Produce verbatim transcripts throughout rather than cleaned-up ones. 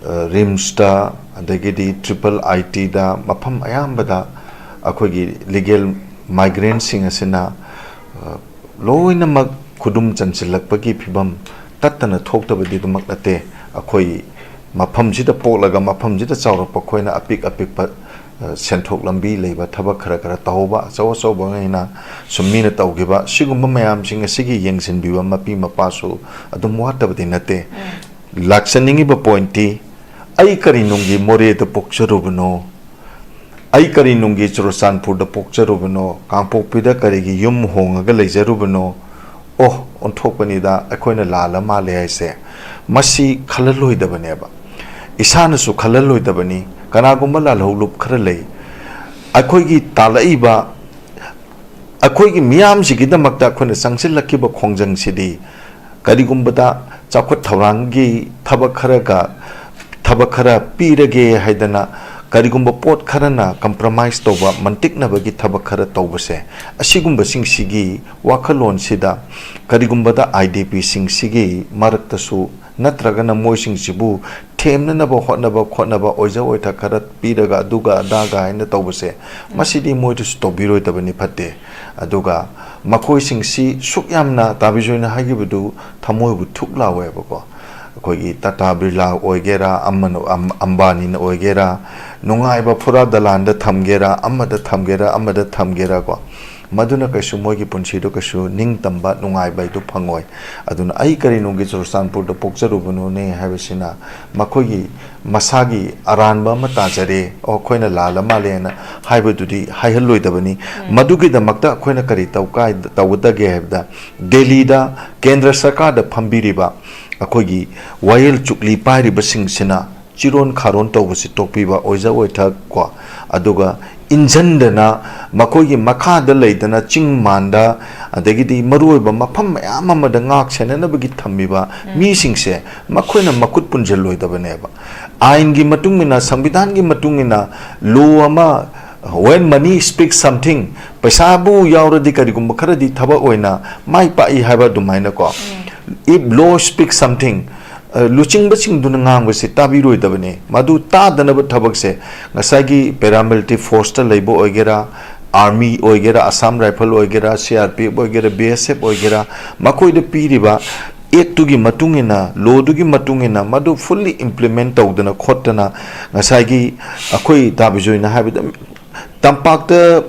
ꯔꯤꯝꯁꯇ, ꯑꯗꯒꯤꯗꯤ ꯇ꯭ꯔꯤꯄꯜ ꯑꯥꯏ ꯇꯤꯗ, ꯃꯐꯝ ꯑꯌꯥꯝꯕꯗ ꯑꯩꯈꯣꯏꯒꯤ ꯂꯤꯒꯦꯜ ꯃꯥꯏꯒ꯭ꯔꯦꯟꯁꯤꯡ ꯑꯁꯤꯅ ꯂꯣꯏꯅꯃꯛ ꯈꯨꯗꯨꯝ ꯆꯟꯁꯤꯜꯂꯛꯄꯒꯤ ꯐꯤꯕꯝ ꯇꯠꯇꯅ ꯊꯣꯛꯇꯕꯗꯤ ꯑꯗꯨꯃꯛ ꯅꯠꯇꯦ꯫ ꯑꯩꯈꯣꯏ ꯃꯐꯝꯁꯤꯗ ꯄꯣꯛꯂꯒ ꯃꯐꯝꯁꯤꯗ ꯆꯥꯎꯔꯛꯄ ꯑꯩꯈꯣꯏꯅ ꯑꯄꯤꯛ ꯑꯄꯤꯛꯄ ꯁꯦꯟꯊꯣꯛ ꯂꯝꯕꯤ ꯂꯩꯕ ꯊꯕꯛ ꯈꯔ ꯈꯔ ꯇꯧꯍꯧꯕ, ꯑꯆꯧ ꯑꯆꯧꯕꯉꯩꯅ ꯁꯨꯝ ꯃꯤꯅ ꯇꯧꯈꯤꯕ, ꯁꯤꯒꯨꯝꯕ ꯃꯌꯥꯝꯁꯤꯡ ꯑꯁꯤꯒꯤ ꯌꯦꯡꯁꯤꯟꯕꯤꯕ ꯃꯄꯤ ꯃꯄꯥꯁꯨ ꯑꯗꯨꯝ ꯋꯥꯠꯇꯕꯗꯤ ꯅꯠꯇꯦ꯫ ꯂꯥꯛꯆꯅꯤꯡꯉꯤꯕ ꯄꯣꯏꯟꯠꯇꯤ, ꯑꯩ ꯀꯔꯤ ꯅꯨꯡꯒꯤ ꯃꯣꯔꯦꯗ ꯄꯣꯛꯆꯔꯨꯕꯅꯣ? ꯑꯩ ꯀꯔꯤ ꯅꯨꯡꯒꯤ ꯆꯨꯔꯆꯥꯟꯄꯨꯔꯗ ꯄꯣꯛꯆꯔꯨꯕꯅꯣ? ꯀꯥꯡꯄꯣꯛꯄꯤꯗ ꯀꯔꯤꯒꯤ ꯌꯨꯝ ꯍꯣꯡꯉꯒ ꯂꯩꯖꯔꯨꯕꯅꯣ? ꯑꯣ, ꯑꯣꯟꯊꯣꯛꯄꯅꯤꯗ, ꯑꯩꯈꯣꯏꯅ ꯂꯥꯜꯂ ꯃꯥꯜꯂꯦ ꯍꯥꯏꯁꯦ꯫ ꯃꯁꯤ ꯈꯜꯍꯜꯂꯣꯏꯗꯕꯅꯦꯕ꯫ ꯏꯁꯥꯅꯁꯨ ꯈꯜꯍꯜꯂꯣꯏꯗꯕꯅꯤ꯫ ꯀꯅꯥꯒꯨꯝꯕ ꯂꯥꯜꯍꯧꯂꯨꯞ ꯈꯔ ꯂꯩ꯫ ꯑꯩꯈꯣꯏꯒꯤ ꯇꯥꯜꯂꯛꯏꯕ, ꯑꯩꯈꯣꯏꯒꯤ ꯃꯤꯌꯥꯝꯁꯤꯒꯤꯗꯃꯛꯇ ꯑꯩꯈꯣꯏꯅ ꯆꯪꯁꯤꯜꯂꯛꯈꯤꯕ ꯈꯣꯡꯖꯪꯁꯤꯗꯤ ꯀꯔꯤꯒꯨꯝꯕꯗ ꯆꯥꯎꯈꯠ ꯊꯧꯔꯥꯡꯒꯤ ꯊꯕꯛ ꯈꯔꯒ, ꯊꯕꯛ ꯈꯔ ꯄꯤꯔꯒꯦ ꯍꯥꯏꯗꯅ ꯀꯔꯤꯒꯨꯝꯕ ꯄꯣꯠ ꯈꯔꯅ ꯀꯝꯄ꯭ꯔꯣꯃꯥꯏꯁ ꯇꯧꯕ, ꯃꯟꯇꯤꯛꯅꯕꯒꯤ ꯊꯕꯛ ꯈꯔ ꯇꯧꯕꯁꯦ, ꯑꯁꯤꯒꯨꯝꯕꯁꯤꯡꯁꯤꯒꯤ ꯋꯥꯈꯜꯂꯣꯟꯁꯤꯗ ꯀꯔꯤꯒꯨꯝꯕꯗ ꯑꯥꯏ ꯗꯤ ꯄꯤꯁꯤꯡꯁꯤꯒꯤ ꯃꯔꯛꯇꯁꯨ ꯅꯠꯇ꯭ꯔꯒꯅ ꯃꯣꯏꯁꯤꯡꯁꯤꯕꯨ ꯊꯦꯝꯅꯅꯕ ꯍꯣꯠꯅꯕ ꯈꯣꯠꯅꯕ, ꯑꯣꯏꯖ ꯑꯣꯏꯊꯛ ꯈꯔ ꯄꯤꯔꯒ ꯑꯗꯨꯒ ꯑꯗꯥꯒ ꯍꯥꯏꯅ ꯇꯧꯕꯁꯦ, ꯃꯁꯤꯗꯤ ꯃꯣꯏꯗꯁꯨ ꯇꯧꯕꯤꯔꯣꯏꯗꯕꯅꯤ, ꯐꯠꯇꯦ꯫ ꯑꯗꯨꯒ ꯃꯈꯣꯏꯁꯤꯡꯁꯤ ꯁꯨꯛ ꯌꯥꯝꯅ ꯇꯥꯕꯤꯖꯣꯏꯅ ꯍꯥꯏꯈꯤꯕꯗꯨ ꯊꯃꯣꯏꯕꯨ ꯊꯨꯛ ꯂꯥꯎꯋꯦꯕꯀꯣ꯫ ꯑꯩꯈꯣꯏꯒꯤ ꯇꯥꯇꯥ ꯕꯤꯔꯂꯥ ꯑꯣꯏꯒꯦꯔꯥ, ꯑꯃꯅ, ꯑꯝ-, ꯑꯝꯕꯥꯅꯤꯅ ꯑꯣꯏꯒꯦꯔꯥ, ꯅꯨꯡꯉꯥꯏꯕ ꯐꯨꯔꯥ ꯗꯂꯥꯟꯗ ꯊꯝꯒꯦꯔꯥ, ꯑꯃꯗ ꯊꯝꯒꯦꯔꯥ, ꯑꯃꯗ ꯊꯝꯒꯦꯔꯥ ꯀꯣ, ꯃꯗꯨꯅ ꯀꯩꯁꯨ ꯃꯣꯏꯒꯤ ꯄꯨꯟꯁꯤꯗꯣ ꯀꯩꯁꯨ ꯅꯤꯡꯇꯝꯕ, ꯅꯨꯡꯉꯥꯏꯕ ꯍꯥꯏꯗꯨ ꯐꯪꯉꯣꯏ꯫ ꯑꯗꯨꯅ ꯑꯩ ꯀꯔꯤ ꯅꯨꯡꯒꯤ ꯆꯨꯔꯆꯥꯟꯄꯨꯔꯗ ꯄꯣꯛꯆꯔꯨꯕꯅꯣꯅꯦ ꯍꯥꯏꯕꯁꯤꯅ ꯃꯈꯣꯏꯒꯤ ꯃꯁꯥꯒꯤ ꯑꯔꯥꯟꯕ ꯑꯃ ꯇꯥꯖꯔꯦ, ꯑꯣ, ꯑꯩꯈꯣꯏꯅ ꯂꯥꯜꯂ ꯃꯥꯜꯂꯦꯅ ꯍꯥꯏꯕꯗꯨꯗꯤ ꯍꯥꯏꯍꯜꯂꯣꯏꯗꯕꯅꯤ꯫ ꯎꯝ꯫ ꯃꯗꯨꯒꯤꯗꯃꯛꯇ ꯑꯩꯈꯣꯏꯅ ꯀꯔꯤ ꯇꯧ-, ꯀꯥꯏ-, ꯇꯧꯒꯗꯒꯦ ꯍꯥꯏꯕꯗ, ꯗꯦꯜꯂꯤꯗ ꯀꯦꯟꯗ꯭ꯔ ꯁꯔꯀꯥꯔꯗ ꯐꯝꯕꯤꯔꯤꯕ ꯑꯩꯈꯣꯏꯒꯤ ꯋꯥꯌꯦꯜ ꯆꯨꯛꯂꯤ ꯄꯥꯏꯔꯤꯕꯁꯤꯡꯁꯤꯅ ꯆꯤꯔꯣꯟ ꯈꯥꯔꯣꯟ ꯇꯧꯕꯁꯤ ꯇꯣꯛꯄꯤꯕ, ꯑꯣꯏꯖ ꯑꯣꯏꯊꯛ ꯀꯣ, ꯑꯗꯨꯒ ꯏꯟꯖꯟꯗꯅ ꯃꯈꯣꯏꯒꯤ ꯃꯈꯥꯗ ꯂꯩꯗꯅ ꯆꯤꯡ ꯃꯥꯟꯗ, ꯑꯗꯒꯤꯗꯤ ꯃꯔꯨꯑꯣꯏꯕ ꯃꯐꯝ ꯃꯌꯥꯝ ꯑꯃꯗ ꯉꯥꯛ ꯁꯦꯟꯅꯅꯕꯒꯤ ꯊꯝꯃꯤꯕ ꯎꯝ꯫ ꯃꯤꯁꯤꯡꯁꯦ ꯃꯈꯣꯏꯅ ꯃꯈꯨꯠ ꯄꯨꯟꯁꯤꯜꯂꯣꯏꯗꯕꯅꯦꯕ꯫ ꯑꯥꯏꯟꯒꯤ ꯃꯇꯨꯡ ꯏꯟꯅ, ꯁꯪꯕꯤꯙꯥꯟꯒꯤ ꯃꯇꯨꯡ ꯏꯟꯅ, ꯂꯣ ꯑꯃ, "When money speaks something", ꯄꯩꯁꯥꯕꯨ ꯌꯥꯎꯔꯗꯤ ꯀꯔꯤꯒꯨꯝꯕ ꯈꯔꯗꯤ ꯊꯕꯛ ꯑꯣꯏꯅ ꯃꯥꯏ ꯄꯥꯛꯏ ꯍꯥꯏꯕ ꯑꯗꯨꯃꯥꯏꯅꯀꯣ꯫ ꯎꯝ꯫ "If law speaks something", ꯂꯨꯆꯤꯡꯕꯁꯤꯡꯗꯨꯅ ꯉꯥꯡꯕꯁꯦ ꯇꯥꯕꯤꯔꯣꯏꯗꯕꯅꯤ꯫ ꯃꯗꯨ ꯇꯥꯗꯅꯕ ꯊꯕꯛꯁꯦ ꯉꯁꯥꯏꯒꯤ paramilitary forceꯇ ꯂꯩꯕ ꯑꯣꯏꯒꯦꯔꯥ, army ꯑꯣꯏꯒꯦꯔꯥ, Assam Rifle ꯑꯣꯏꯒꯦꯔꯥ, C R P F ꯑꯣꯏꯒꯦꯔꯥ, B S F ꯑꯣꯏꯒꯦꯔꯥ, ꯃꯈꯣꯏꯗ ꯄꯤꯔꯤꯕ actꯇꯨꯒꯤ ꯃꯇꯨꯡ ꯏꯟꯅ, lawꯗꯨꯒꯤ ꯃꯇꯨꯡ ꯏꯟꯅ ꯃꯗꯨ fully implement ꯇꯧꯗꯅ ꯈꯣꯠꯇꯅ, ꯉꯁꯥꯏꯒꯤ ꯑꯩꯈꯣꯏ ꯇꯥ ꯕꯤꯖꯣꯏꯅ ꯍꯥꯏꯕꯗ, ꯇꯝꯄꯥꯛꯇ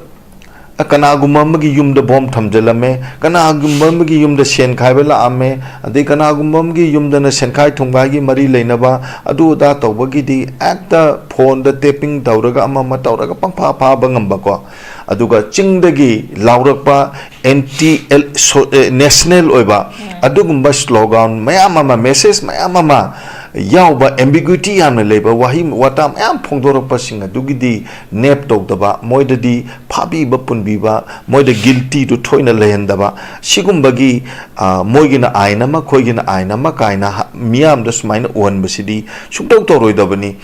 ꯀꯅꯥꯒꯨꯝꯕ ꯑꯃꯒꯤ ꯌꯨꯝꯗ bomb ꯊꯝꯖꯤꯜꯂꯝꯃꯦ, ꯀꯅꯥꯒꯨꯝꯕ ꯑꯃꯒꯤ ꯌꯨꯝꯗ ꯁꯦꯟ ꯈꯥꯏꯕ ꯂꯥꯛꯑꯝꯃꯦ, ꯑꯗꯩ ꯀꯅꯥꯒꯨꯝꯕ ꯑꯃꯒꯤ ꯌꯨꯝꯗꯅ ꯁꯦꯟꯈꯥꯏ ꯊꯨꯝꯈꯥꯏꯒꯤ ꯃꯔꯤ ꯂꯩꯅꯕ, ꯑꯗꯨ ꯑꯗꯥ ꯇꯧꯕꯒꯤꯗꯤ ꯍꯦꯛꯇ phoneꯗ tapping ꯇꯧꯔꯒ ꯑꯃ ꯑꯃ ꯇꯧꯔꯒ ꯄꯪꯐꯥ ꯐꯥꯕ ꯉꯝꯕꯀꯣ꯫ ꯑꯗꯨꯒ ꯆꯤꯡꯗꯒꯤ ꯂꯥꯎꯔꯛꯄ anti national ꯑꯣꯏꯕ ꯑꯗꯨꯒꯨꯝꯕ slogan ꯃꯌꯥꯝ ꯑꯃ, message ꯃꯌꯥꯝ ꯑꯃ ꯌꯥꯎꯕ, ambiguity ꯌꯥꯝꯅ ꯂꯩꯕ ꯋꯥꯍꯩ ꯋꯥꯇꯥ ꯃꯌꯥꯝ ꯐꯣꯡꯗꯣꯔꯛꯄꯁꯤꯡ ꯑꯗꯨꯒꯤꯗꯤ ꯅꯦꯞ ꯇꯧꯗꯕ, ꯃꯣꯏꯗꯗꯤ ꯐꯥꯕꯤꯕ ꯄꯨꯟꯕꯤꯕ, ꯃꯣꯏꯗ guiltyꯗꯨ ꯊꯣꯏꯅ ꯂꯩꯍꯟꯗꯕ, ꯁꯤꯒꯨꯝꯕꯒꯤ, ꯑ, ꯃꯣꯏꯒꯤꯅ ꯑꯥꯏꯟ ꯑꯃ, ꯑꯩꯈꯣꯏꯒꯤꯅ ꯑꯥꯏꯟ ꯑꯃ ꯀꯥꯏꯅ ꯍ-, ꯃꯤꯌꯥꯝꯗ ꯁꯨꯃꯥꯏꯅ ꯎꯍꯟꯕꯁꯤꯗꯤ ꯁꯨꯡꯇꯧ ꯇꯧꯔꯣꯏꯗꯕꯅꯤ꯫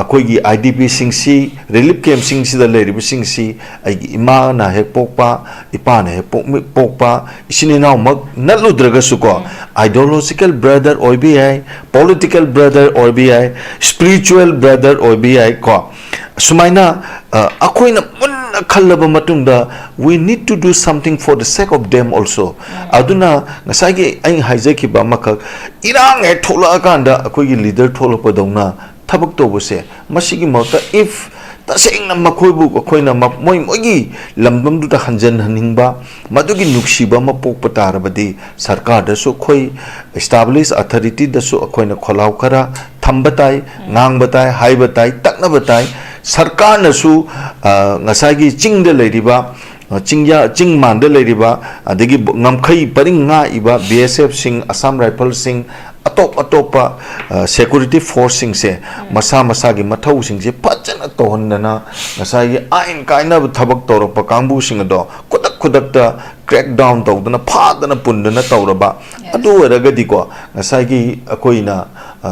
ꯑꯩꯈꯣꯏꯒꯤ IDPꯁꯤꯡꯁꯤ, relief campꯁꯤꯡꯁꯤꯗ ꯂꯩꯔꯤꯕꯁꯤꯡꯁꯤ, ꯑꯩꯒꯤ ꯏꯃꯥꯅ ꯍꯦꯛ ꯄꯣꯛꯄ, ꯏꯄꯥꯅ ꯍꯦꯛ ꯄꯣꯛꯃꯤ-, ꯄꯣꯛꯄ, ꯏꯆꯤꯟ ꯏꯅꯥꯎꯃꯛ ꯅꯠꯂꯨꯗ꯭ꯔꯒꯁꯨꯀꯣ, ideological brother ꯑꯣꯏꯕ ꯌꯥꯏ, political brother ꯑꯣꯏꯕ ꯌꯥꯏ, spiritual brother ꯑꯣꯏꯕ ꯌꯥꯏ ꯀꯣ꯫ ꯁꯨꯃꯥꯏꯅ, ꯑ, ꯑꯩꯈꯣꯏꯅ ꯃꯨꯟꯅ ꯈꯜꯂꯕ ꯃꯇꯨꯡꯗ, we need to do something for the sake of them also꯫ ꯑꯗꯨꯅ ꯉꯁꯥꯏꯒꯤ ꯑꯩꯅ ꯍꯥꯏꯖꯈꯤꯕ ꯑꯃꯈꯛ, ꯏꯔꯥꯡ ꯍꯦꯛ ꯊꯣꯛꯂꯛꯑꯀꯥꯟꯗ ꯑꯩꯈꯣꯏꯒꯤ leader ꯊꯣꯛꯂꯛꯄꯗꯧꯅ ꯊꯕꯛ ꯇꯧꯕꯁꯦ, ꯃꯁꯤꯒꯤ ꯃꯍꯨꯠꯇ if ꯇꯁꯦꯡꯅ ꯃꯈꯣꯏꯕꯨ ꯑꯩꯈꯣꯏꯅ ꯃ-, ꯃꯣꯏ, ꯃꯣꯏꯒꯤ ꯂꯝꯗꯝꯗꯨꯗ ꯍꯟꯖꯤꯟꯍꯟꯅꯤꯡꯕ, ꯃꯗꯨꯒꯤ ꯅꯨꯡꯁꯤꯕ ꯑꯃ ꯄꯣꯛꯄ ꯇꯥꯔꯕꯗꯤ, ꯁꯔꯀꯥꯔꯗꯁꯨ ꯑꯩꯈꯣꯏ established authorityꯗꯁꯨ ꯑꯩꯈꯣꯏꯅ ꯈꯣꯜꯂꯥꯎ ꯈꯔ ꯊꯝꯕ ꯇꯥꯏ, ꯉꯥꯡꯕ ꯇꯥꯏ, ꯍꯥꯏꯕ ꯇꯥꯏ, ꯇꯛꯅꯕ ꯇꯥꯏ꯫ ꯁꯔꯀꯥꯔꯅꯁꯨ, ꯑ, ꯉꯁꯥꯏꯒꯤ ꯆꯤꯡꯗ ꯂꯩꯔꯤꯕ, ꯑ, ꯆꯤꯡꯌꯥ-, ꯆꯤꯡ ꯃꯥꯟꯗ ꯂꯩꯔꯤꯕ, ꯑꯗꯒꯤ ꯕ-, ꯉꯝꯈꯩ ꯄꯔꯤꯡ ꯉꯥꯛꯏꯕ BSFꯁꯤꯡ, Assam Riflesꯁꯤꯡ, ꯑꯇꯣꯞ ꯑꯇꯣꯞꯄ, ꯑ, security forceꯁꯤꯡꯁꯦ ꯃꯁꯥ ꯃꯁꯥꯒꯤ ꯃꯊꯧꯁꯤꯡꯁꯦ ꯐꯖꯅ ꯇꯧꯍꯟꯗꯅ, ꯉꯁꯥꯏꯒꯤ ꯑꯥꯏꯟ ꯀꯥꯏꯅꯕ ꯊꯕꯛ ꯇꯧꯔꯛꯄ ꯀꯥꯡꯕꯨꯁꯤꯡ ꯑꯗꯣ ꯈꯨꯗꯛ ꯈꯨꯗꯛꯇ crackdown ꯇꯧꯗꯅ, ꯐꯥꯗꯅ ꯄꯨꯟꯗꯅ ꯇꯧꯔꯕ, ꯑꯗꯨ ꯑꯣꯏꯔꯒꯗꯤꯀꯣ, ꯉꯁꯥꯏꯒꯤ ꯑꯩꯈꯣꯏꯅ, ꯑ,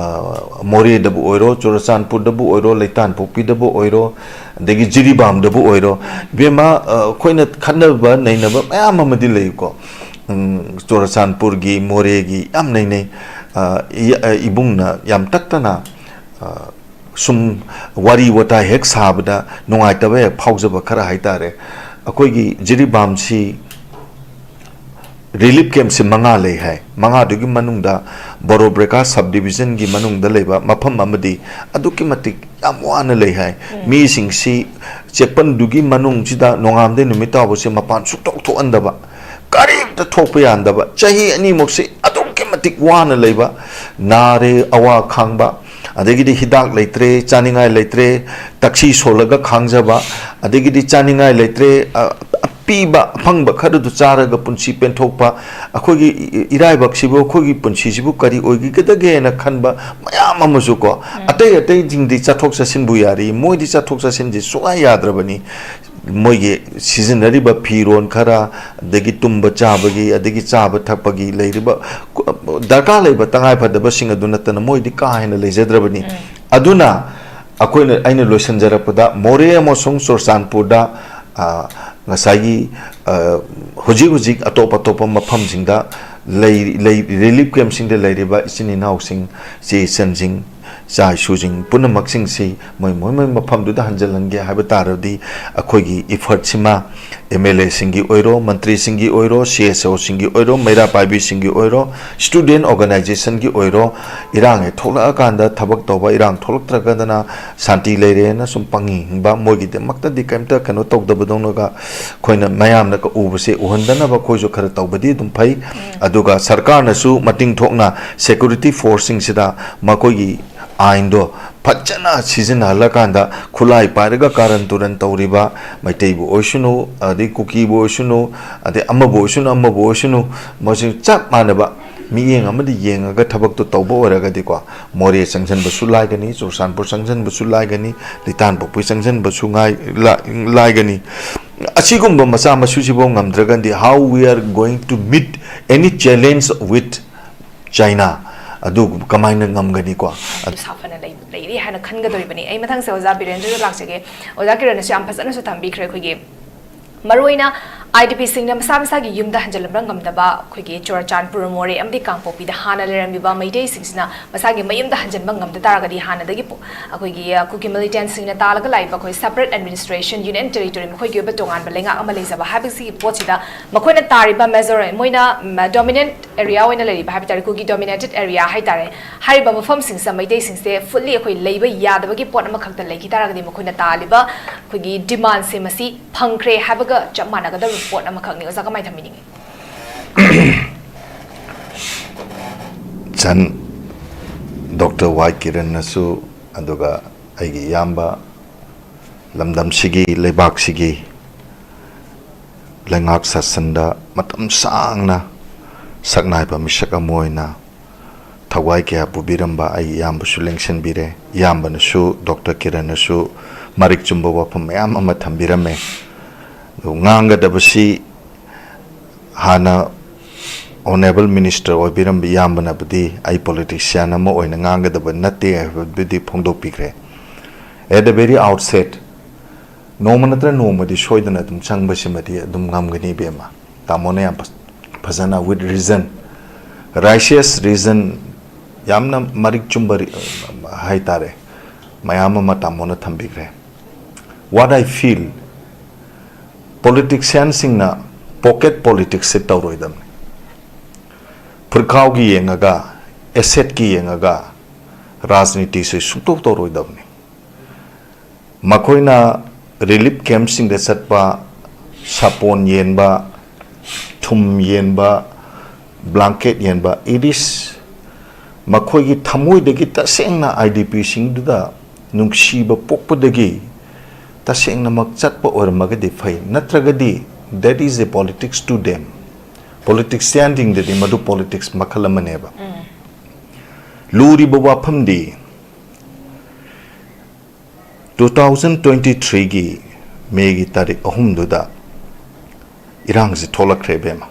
ꯃꯣꯔꯦꯗꯕꯨ ꯑꯣꯏꯔꯣ, ꯆꯨꯔꯆꯥꯟꯄꯨꯔꯗꯕꯨ ꯑꯣꯏꯔꯣ, ꯂꯩꯇꯥꯟꯄꯣꯛꯄꯤꯗꯕꯨ ꯑꯣꯏꯔꯣ, ꯑꯗꯒꯤ ꯖꯤꯔꯤꯕꯥꯝꯗꯕꯨ ꯑꯣꯏꯔꯣ, ꯏꯕꯦꯝꯃ, ꯑ, ꯑꯩꯈꯣꯏꯅ ꯈꯠꯅꯕ ꯅꯩꯅꯕ ꯃꯌꯥꯝ ꯑꯃꯗꯤ ꯂꯩꯀꯣ꯫ ꯎꯝ, ꯆꯨꯔꯆꯥꯟꯄꯨꯔꯒꯤ, ꯃꯣꯔꯦꯒꯤ ꯌꯥꯝ ꯅꯩꯅꯩ꯫ ꯑ, ꯏ-, ꯑ, ꯏꯕꯨꯡꯅ ꯌꯥꯝ ꯇꯠꯇꯅ, ꯑ, ꯁꯨꯝ ꯋꯥꯔꯤ ꯋꯥꯇꯥꯏ ꯍꯦꯛ ꯁꯥꯕꯗ ꯅꯨꯡꯉꯥꯏꯇꯕ ꯍꯦꯛ ꯐꯥꯎꯖꯕ ꯈꯔ ꯍꯥꯏꯇꯥꯔꯦ꯫ ꯑꯩꯈꯣꯏꯒꯤ ꯖꯤꯔꯤꯕꯥꯝꯁꯤ ꯔꯤꯂꯤꯐ ꯀꯦꯝꯞꯁꯤ ꯃꯉꯥ ꯂꯩ ꯍꯥꯏ꯫ ꯃꯉꯥꯗꯨꯒꯤ ꯃꯅꯨꯡꯗ ꯕꯣꯔꯣꯕ꯭ꯔꯦꯀꯥ ꯁꯕ ꯗꯤꯕꯤꯖꯟꯒꯤ ꯃꯅꯨꯡꯗ ꯂꯩꯕ ꯃꯐꯝ ꯑꯃꯗꯤ ꯑꯗꯨꯛꯀꯤ ꯃꯇꯤꯛ ꯌꯥꯝ ꯋꯥꯅ ꯂꯩ ꯍꯥꯏ꯫ ꯎꯝ꯫ ꯃꯤꯁꯤꯡꯁꯤ ꯆꯦꯛꯄꯟꯗꯨꯒꯤ ꯃꯅꯨꯡꯁꯤꯗ ꯅꯣꯡꯉꯥꯟꯕꯗꯩ ꯅꯨꯃꯤꯠ ꯇꯥꯕꯁꯦ ꯃꯄꯥꯟ ꯁꯨꯛꯊꯣꯛ ꯊꯣꯛꯍꯟꯗꯕ, ꯀꯔꯤꯝꯇ ꯊꯣꯛꯄ ꯌꯥꯍꯟꯗꯕ, ꯆꯍꯤ ꯑꯅꯤꯃꯨꯛꯁꯤ ꯑꯗꯨꯛꯀꯤ ꯃꯇꯤꯛ ꯋꯥꯅ ꯂꯩꯕ, ꯅꯥꯔꯦ, ꯑꯋꯥ ꯈꯥꯡꯕ, ꯑꯗꯒꯤꯗꯤ ꯍꯤꯗꯥꯛ ꯂꯩꯇ꯭ꯔꯦ, ꯆꯥꯅꯤꯡꯉꯥꯏ ꯂꯩꯇ꯭ꯔꯦ, ꯇꯛꯁꯤ ꯁꯣꯜꯂꯒ ꯈꯥꯡꯖꯕ, ꯑꯗꯒꯤꯗꯤ ꯆꯥꯅꯤꯡꯉꯥꯏ ꯂꯩꯇ꯭ꯔꯦ, ꯑ, ꯑꯄꯤꯕ ꯑꯐꯪꯕ ꯈꯔꯗꯨ ꯆꯥꯔꯒ ꯄꯨꯟꯁꯤ ꯄꯦꯟꯊꯣꯛꯄ, ꯑꯩꯈꯣꯏꯒꯤ ꯏ-, ꯏꯔꯥꯏꯕꯛꯁꯤꯕꯨ, ꯑꯩꯈꯣꯏꯒꯤ ꯄꯨꯟꯁꯤꯁꯤꯕꯨ ꯀꯔꯤ ꯑꯣꯏꯈꯤꯒꯗꯒꯦꯅ ꯈꯟꯕ ꯃꯌꯥꯝ ꯑꯃꯁꯨ ꯀꯣ, ꯎꯝ꯫ ꯑꯇꯩ ꯑꯇꯩꯁꯤꯡꯗꯤ ꯆꯠꯊꯣꯛ ꯆꯠꯁꯤꯟꯕꯨ ꯌꯥꯔꯤ, ꯃꯣꯏꯗꯤ ꯆꯠꯊꯣꯛ ꯆꯠꯁꯤꯟꯁꯤ ꯁꯨꯡꯌꯥ ꯌꯥꯗ꯭ꯔꯕꯅꯤ꯫ ꯃꯣꯏꯒꯤ ꯁꯤꯖꯤꯟꯅꯔꯤꯕ ꯐꯤꯔꯣꯜ ꯈꯔ, ꯑꯗꯒꯤ ꯇꯨꯝꯕ ꯆꯥꯕꯒꯤ, ꯑꯗꯒꯤ ꯆꯥꯕ ꯊꯛꯄꯒꯤ ꯂꯩꯔꯤꯕ ꯀꯨ-, ꯗꯔꯀꯥꯔ ꯂꯩꯕ ꯇꯉꯥꯏ ꯐꯗꯕꯁꯤꯡ ꯑꯗꯨ ꯅꯠꯇꯅ ꯃꯣꯏꯗꯤ ꯀꯥ ꯍꯦꯟꯅ ꯂꯩꯖꯗ꯭ꯔꯕꯅꯤ꯫ ꯎꯝ꯫ ꯑꯗꯨꯅ ꯑꯩꯈꯣꯏꯅ, ꯑꯩꯅ ꯂꯣꯏꯁꯤꯟꯖꯔꯛꯄꯗ ꯃꯣꯔꯦ ꯑꯃꯁꯨꯡ ꯆꯨꯔꯆꯥꯟꯄꯨꯔꯗ, ꯑ, ꯉꯁꯥꯏꯒꯤ, ꯑ, ꯍꯧꯖꯤꯛ ꯍꯧꯖꯤꯛ ꯑꯇꯣꯞ ꯑꯇꯣꯞꯄ ꯃꯐꯝꯁꯤꯡꯗ ꯂꯩ-, ꯂꯩ-, ꯔꯤꯂꯤꯐ ꯀꯦꯝꯞꯁꯤꯡꯗ ꯂꯩꯔꯤꯕ ꯏꯆꯤꯟ ꯏꯅꯥꯎꯁꯤꯡ, ꯏꯆꯦ ꯏꯆꯟꯁꯤꯡ, ꯏꯆꯥ ꯏꯁꯨꯁꯤꯡ ꯄꯨꯝꯅꯃꯛꯁꯤꯡꯁꯤ ꯃꯣꯏ, ꯃꯣꯏ, ꯃꯣꯏ ꯃꯐꯝꯗꯨꯗ ꯍꯟꯖꯤꯜꯍꯟꯒꯦ ꯍꯥꯏꯕ ꯇꯥꯔꯗꯤ ꯑꯩꯈꯣꯏꯒꯤ ꯏꯐꯔꯠꯁꯤꯃ ꯑꯦꯝ ꯑꯦꯜ ꯑꯦꯁꯤꯡꯒꯤ ꯑꯣꯏꯔꯣ, ꯃꯟꯇ꯭ꯔꯤꯁꯤꯡꯒꯤ ꯑꯣꯏꯔꯣ, ꯁꯤ ꯑꯦꯁ ꯑꯣꯁꯤꯡꯒꯤ ꯑꯣꯏꯔꯣ, ꯃꯩꯔꯥ ꯄꯥꯏꯕꯤꯁꯤꯡꯒꯤ ꯑꯣꯏꯔꯣ, ꯁ꯭ꯇꯨꯗꯦꯟꯠ ꯑꯣꯔꯒꯅꯥꯏꯖꯦꯁꯟꯒꯤ ꯑꯣꯏꯔꯣ, ꯏꯔꯥꯡ ꯍꯦꯛ ꯊꯣꯛꯂꯛꯑꯀꯥꯟꯗ ꯊꯕꯛ ꯇꯧꯕ, ꯏꯔꯥꯡ ꯊꯣꯛꯂꯛꯇ꯭ꯔꯒꯗꯅ ꯁꯥꯟꯇꯤ ꯂꯩꯔꯦꯅ ꯁꯨꯝ ꯄꯪꯍꯤꯡ ꯍꯤꯡꯕ, ꯃꯣꯏꯒꯤꯗꯃꯛꯇꯗꯤ ꯀꯩꯝꯇ ꯀꯩꯅꯣ ꯇꯧꯗꯕꯗꯧꯅꯒ ꯑꯩꯈꯣꯏꯅ ꯃꯌꯥꯝꯅꯒ ꯎꯕꯁꯦ ꯎꯍꯟꯗꯅꯕ ꯑꯩꯈꯣꯏꯁꯨ ꯈꯔ ꯇꯧꯕꯗꯤ ꯑꯗꯨꯝ ꯐꯩ꯫ ꯎꯝ꯫ ꯑꯗꯨꯒ ꯁꯔꯀꯥꯔꯅꯁꯨ ꯃꯇꯤꯡ ꯊꯣꯛꯅ ꯁꯦꯀ꯭ꯌꯨꯔꯤꯇꯤ ꯐꯣꯔꯁꯁꯤꯡꯁꯤꯗ ꯃꯈꯣꯏꯒꯤ ꯑꯥꯏꯟꯗꯣ ꯐꯖꯅ ꯁꯤꯖꯤꯟꯅꯍꯜꯂꯀꯥꯟꯗ ꯈꯨꯠꯂꯥꯏ ꯄꯥꯏꯔꯒ ꯀꯥꯔꯟ ꯇꯨꯔꯟ ꯇꯧꯔꯤꯕ ꯃꯩꯇꯩꯕꯨ ꯑꯣꯏꯁꯅꯨ, ꯑꯗꯩ ꯀꯨꯀꯤꯕꯨ ꯑꯣꯏꯁꯅꯨ, ꯑꯗꯩ ꯑꯃꯕꯨ ꯑꯣꯏꯁꯅꯨ, ꯑꯃꯕꯨ ꯑꯣꯏꯁꯅꯨ, ꯃꯁꯤ ꯆꯞ ꯃꯥꯟꯅꯕ ꯃꯤꯠꯌꯦꯡ ꯑꯃꯗ ꯌꯦꯡꯉꯒ ꯊꯕꯛꯇꯣ ꯇꯧꯕ ꯑꯣꯏꯔꯒꯗꯤꯀꯣ, ꯃꯣꯔꯦ ꯆꯪꯁꯤꯟꯕꯁꯨ ꯂꯥꯏꯒꯅꯤ, ꯆꯨꯔꯆꯥꯟꯄꯨꯔ ꯆꯪꯁꯤꯟꯕꯁꯨ ꯂꯥꯏꯒꯅꯤ, ꯂꯤꯇꯥꯟꯄꯣꯛꯄꯤ ꯆꯪꯁꯤꯟꯕꯁꯨ ꯉꯥꯏ-, ꯂꯥ-, ꯂꯥꯏꯒꯅꯤ꯫ ꯑꯁꯤꯒꯨꯝꯕ ꯃꯆꯥ ꯃꯁꯨꯁꯤꯐꯥꯎ ꯉꯝꯗ꯭ꯔꯒꯗꯤ, how we are going to meet any challenge with China? ꯑꯗꯨ ꯀꯃꯥꯏꯅ ꯉꯝꯒꯅꯤꯀꯣ? ꯁꯥꯐꯅ ꯂꯩ-, ꯂꯩꯔꯤ ꯍꯥꯏꯅ ꯈꯟꯒꯗꯧꯔꯤꯕꯅꯤ꯫ ꯑꯩ ꯃꯊꯪꯁꯦ ꯑꯣꯖꯥ ꯕꯤꯔꯦꯟꯗ꯭ꯔꯗ ꯂꯥꯛꯆꯒꯦ꯫ ꯑꯣꯖꯥ ꯀꯤꯔꯟꯅꯁꯨ ꯌꯥꯝ ꯐꯖꯅꯁꯨ ꯊꯝꯕꯤꯈ꯭ꯔꯦ꯫ ꯑꯩꯈꯣꯏꯒꯤ ꯃꯔꯨꯑꯣꯏꯅ IDPꯁꯤꯡꯅ ꯃꯁꯥ ꯃꯁꯥꯒꯤ ꯌꯨꯝꯗ ꯍꯟꯖꯤꯜꯂꯝꯕ ꯉꯝꯗꯕ ꯑꯩꯈꯣꯏꯒꯤ ꯆꯨꯔꯆꯥꯟꯄꯨꯔ, ꯃꯣꯔꯦ ꯑꯃꯗꯤ ꯀꯥꯡꯄꯣꯛꯄꯤꯗ ꯍꯥꯟꯅ ꯂꯩꯔꯝꯃꯤꯕ ꯃꯩꯇꯩꯁꯤꯡꯁꯤꯅ ꯃꯁꯥꯒꯤ ꯃꯌꯨꯝꯗ ꯍꯟꯖꯤꯟꯕ ꯉꯝꯗ ꯇꯥꯔꯒꯗꯤ ꯍꯥꯟꯅꯗꯒꯤ ꯄꯣ-, ꯑꯩꯈꯣꯏꯒꯤ, ꯑ, ꯀꯨꯀꯤ militantꯁꯤꯡꯅ ꯇꯥꯜꯂꯒ ꯂꯥꯛꯏꯕ ꯑꯩꯈꯣꯏ separate administration, union territory, ꯃꯈꯣꯏꯒꯤ ꯑꯣꯏꯕ ꯇꯣꯉꯥꯟꯕ ꯂꯩꯉꯥꯛ ꯑꯃ ꯂꯩꯖꯕ ꯍꯥꯏꯕꯁꯤꯒꯤ ꯄꯣꯠꯁꯤꯗ ꯃꯈꯣꯏꯅ ꯇꯥꯔꯤꯕ major, ꯃꯣꯏꯅ, ꯎꯝ, dominant area ꯑꯣꯏꯅ ꯂꯩꯔꯤꯕ ꯍꯥꯏꯕ ꯇꯥꯔꯦ, ꯀꯨꯀꯤ dominated area ꯍꯥꯏ ꯇꯥꯔꯦ꯫ ꯍꯥꯏꯔꯤꯕ ꯃꯐꯝꯁꯤꯡꯁꯤꯗ ꯃꯩꯇꯩꯁꯤꯡꯁꯦ fully ꯑꯩꯈꯣꯏ ꯂꯩꯕ ꯌꯥꯗꯕꯒꯤ ꯄꯣꯠ ꯑꯃꯈꯛꯇ ꯂꯩꯈꯤ ꯇꯥꯔꯒꯗꯤ ꯃꯈꯣꯏꯅ ꯇꯥꯜꯂꯤꯕ ꯑꯩꯈꯣꯏꯒꯤ demandꯁꯦ ꯃꯁꯤ ꯐꯪꯈ꯭ꯔꯦ ꯍꯥꯏꯕꯒ ꯆꯞ ꯃꯥꯟꯅꯒꯗꯕ ꯄꯣꯠ ꯑꯃꯈꯛꯅꯤ꯫ ꯑꯣꯖꯥ, ꯀꯃꯥꯏꯅ ꯊꯝꯕꯤꯅꯤꯡꯉꯤ? ꯆꯟ, ꯗꯣꯛꯇꯔ ꯋꯥꯏ ꯀꯤꯔꯟꯅꯁꯨ, ꯑꯗꯨꯒ ꯑꯩꯒꯤ ꯏꯌꯥꯝꯕ, ꯂꯝꯗꯝꯁꯤꯒꯤ, ꯂꯩꯕꯥꯛꯁꯤꯒꯤ ꯂꯩꯉꯥꯛ ꯁꯥꯁꯟꯗ ꯃꯇꯝ ꯁꯥꯡꯅ ꯁꯛꯅꯥꯏꯕ ꯃꯤꯁꯛ ꯑꯃ ꯑꯣꯏꯅ ꯊꯋꯥꯏ ꯀꯌꯥ ꯄꯨꯕꯤꯔꯝꯕ ꯑꯩꯒꯤ ꯏꯌꯥꯝꯕꯁꯨ ꯂꯦꯡꯁꯤꯟꯕꯤꯔꯦ꯫ ꯏꯌꯥꯝꯕꯅꯁꯨ, ꯗꯣꯛꯇꯔ ꯀꯤꯔꯟꯅꯁꯨ ꯃꯔꯤꯛ ꯆꯨꯝꯕ ꯋꯥꯐꯝ ꯃꯌꯥꯝ ꯑꯃ ꯊꯝꯕꯤꯔꯝꯃꯦ꯫ ꯑꯗꯨ ꯉꯥꯡꯒꯗꯕꯁꯤ ꯍꯥꯟꯅ honourable minister ꯑꯣꯏꯕꯤꯔꯝꯕ ꯏꯌꯥꯝꯕꯅꯕꯨꯗꯤ ꯑꯩ politician ꯑꯃ ꯑꯣꯏꯅ ꯉꯥꯡꯒꯗꯕ ꯅꯠꯇꯦ ꯍꯥꯏꯕꯗꯨꯗꯤ ꯐꯣꯡꯗꯣꯛꯄꯤꯈ꯭ꯔꯦ꯫ At the very outset, ꯅꯣꯡꯃ ꯅꯠꯇ꯭ꯔ ꯅꯣꯡꯃꯗꯤ ꯁꯣꯏꯗꯅ ꯑꯗꯨꯝ ꯆꯪꯕꯁꯤꯃꯗꯤ ꯑꯗꯨꯝ ꯉꯝꯒꯅꯤ, ꯏꯕꯦꯝꯃ꯫ ꯇꯥꯃꯣꯅ ꯌꯥꯝ ꯐ-, ꯐꯖꯅ with reason, righteous reason, ꯌꯥꯝꯅ ꯃꯔꯤꯛ ꯆꯨꯝꯕ ꯔꯤ-, ꯍꯥꯏꯇꯥꯔꯦ, ꯃꯌꯥꯝ ꯑꯃ ꯇꯥꯃꯣꯅ ꯊꯝꯕꯤꯈ꯭ꯔꯦ꯫ What I feel, politicianꯁꯤꯡꯅ pocket politicsꯁꯦ ꯇꯧꯔꯣꯏꯗꯕꯅꯤ꯫ ꯐꯨꯔꯈꯥꯎꯒꯤ ꯌꯦꯡꯉꯒ, assetꯀꯤ ꯌꯦꯡꯉꯒ ꯔꯥꯖꯅꯤꯇꯤꯁꯦ ꯁꯨꯡꯇꯧ ꯇꯧꯔꯣꯏꯗꯕꯅꯤ꯫ ꯃꯈꯣꯏꯅ relief campꯁꯤꯡꯗ ꯆꯠꯄ, ꯁꯥꯄꯣꯟ ꯌꯦꯟꯕ, ꯊꯨꯝ ꯌꯦꯟꯕ, blanket ꯌꯦꯟꯕ, it is ꯃꯈꯣꯏꯒꯤ ꯊꯃꯣꯏꯗꯒꯤ ꯇꯁꯦꯡꯅ IDPꯁꯤꯡꯗꯨꯗ ꯅꯨꯡꯁꯤꯕ ꯄꯣꯛꯄꯗꯒꯤ ꯇꯁꯦꯡꯅꯃꯛ ꯆꯠꯄ ꯑꯣꯏꯔꯝꯃꯒꯗꯤ ꯐꯩ, ꯅꯠꯇ꯭ꯔꯒꯗꯤ that is a politics to them꯫ Politicianꯁꯤꯡꯗꯗꯤ ꯃꯗꯨ politics ꯃꯈꯜ ꯑꯃꯅꯦꯕ꯫ ꯂꯨꯔꯤꯕ ꯋꯥꯐꯝꯗꯤ two thousand twenty threeꯒꯤ Mayꯒꯤ ꯇꯥꯔꯤꯛ ꯑꯍꯨꯝꯗꯨꯗ ꯏꯔꯥꯡꯁꯤ ꯊꯣꯛꯂꯛꯈ꯭ꯔꯦ, ꯏꯕꯦꯝꯃ꯫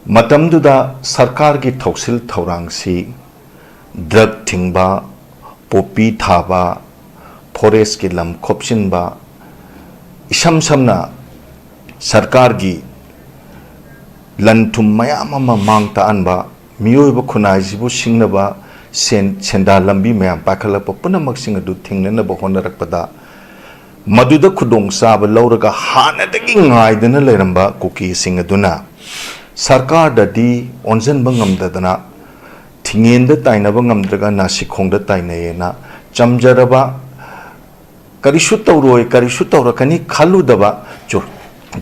ꯃꯇꯝꯗꯨꯗ ꯁꯔꯀꯥꯔꯒꯤ ꯊꯧꯁꯤꯜ ꯊꯧꯔꯥꯡꯁꯤ drug ꯊꯤꯡꯕ, poppy ꯊꯥꯕ, forestꯀꯤ ꯂꯝ ꯈꯣꯞꯆꯤꯟꯕ, ꯏꯁꯝ ꯁꯝꯅ ꯁꯔꯀꯥꯔꯒꯤ ꯂꯟ ꯊꯨꯝ ꯃꯌꯥꯝ ꯑꯃ ꯃꯥꯡ ꯇꯥꯛꯍꯟꯕ, ꯃꯤꯑꯣꯏꯕ ꯈꯨꯟꯅꯥꯏꯁꯤꯕꯨ ꯁꯤꯡꯅꯕ ꯁꯦꯟ, ꯁꯦꯟꯗꯥꯟ ꯂꯝꯕꯤ ꯃꯌꯥꯝ ꯄꯥꯏꯈꯠꯂꯛꯄ ꯄꯨꯝꯅꯃꯛꯁꯤꯡ ꯑꯗꯨ ꯊꯤꯡꯅꯅꯕ ꯍꯣꯠꯅꯔꯛꯄꯗ, ꯃꯗꯨꯗ ꯈꯨꯗꯣꯡꯆꯥꯕ ꯂꯧꯔꯒ ꯍꯥꯟꯅꯗꯒꯤ ꯉꯥꯏꯗꯅ ꯂꯩꯔꯝꯕ ꯀꯨꯀꯤꯁꯤꯡ ꯑꯗꯨꯅ ꯁꯔꯀꯥꯔꯗꯗꯤ ꯑꯣꯟꯁꯤꯟꯕ ꯉꯝꯗꯗꯅ, ꯊꯤꯡꯉꯦꯟꯗ ꯇꯥꯏꯅꯕ ꯉꯝꯗ꯭ꯔꯒ ꯅꯥꯁꯤꯈꯣꯡꯗ ꯇꯥꯏꯅꯩꯌꯦꯅ ꯆꯝꯖꯔꯕ, ꯀꯔꯤꯁꯨ ꯇꯧꯔꯣꯏ, ꯀꯔꯤꯁꯨ ꯇꯧꯔꯛꯀꯅꯤ ꯈꯜꯂꯨꯗꯕ ꯆꯨ-,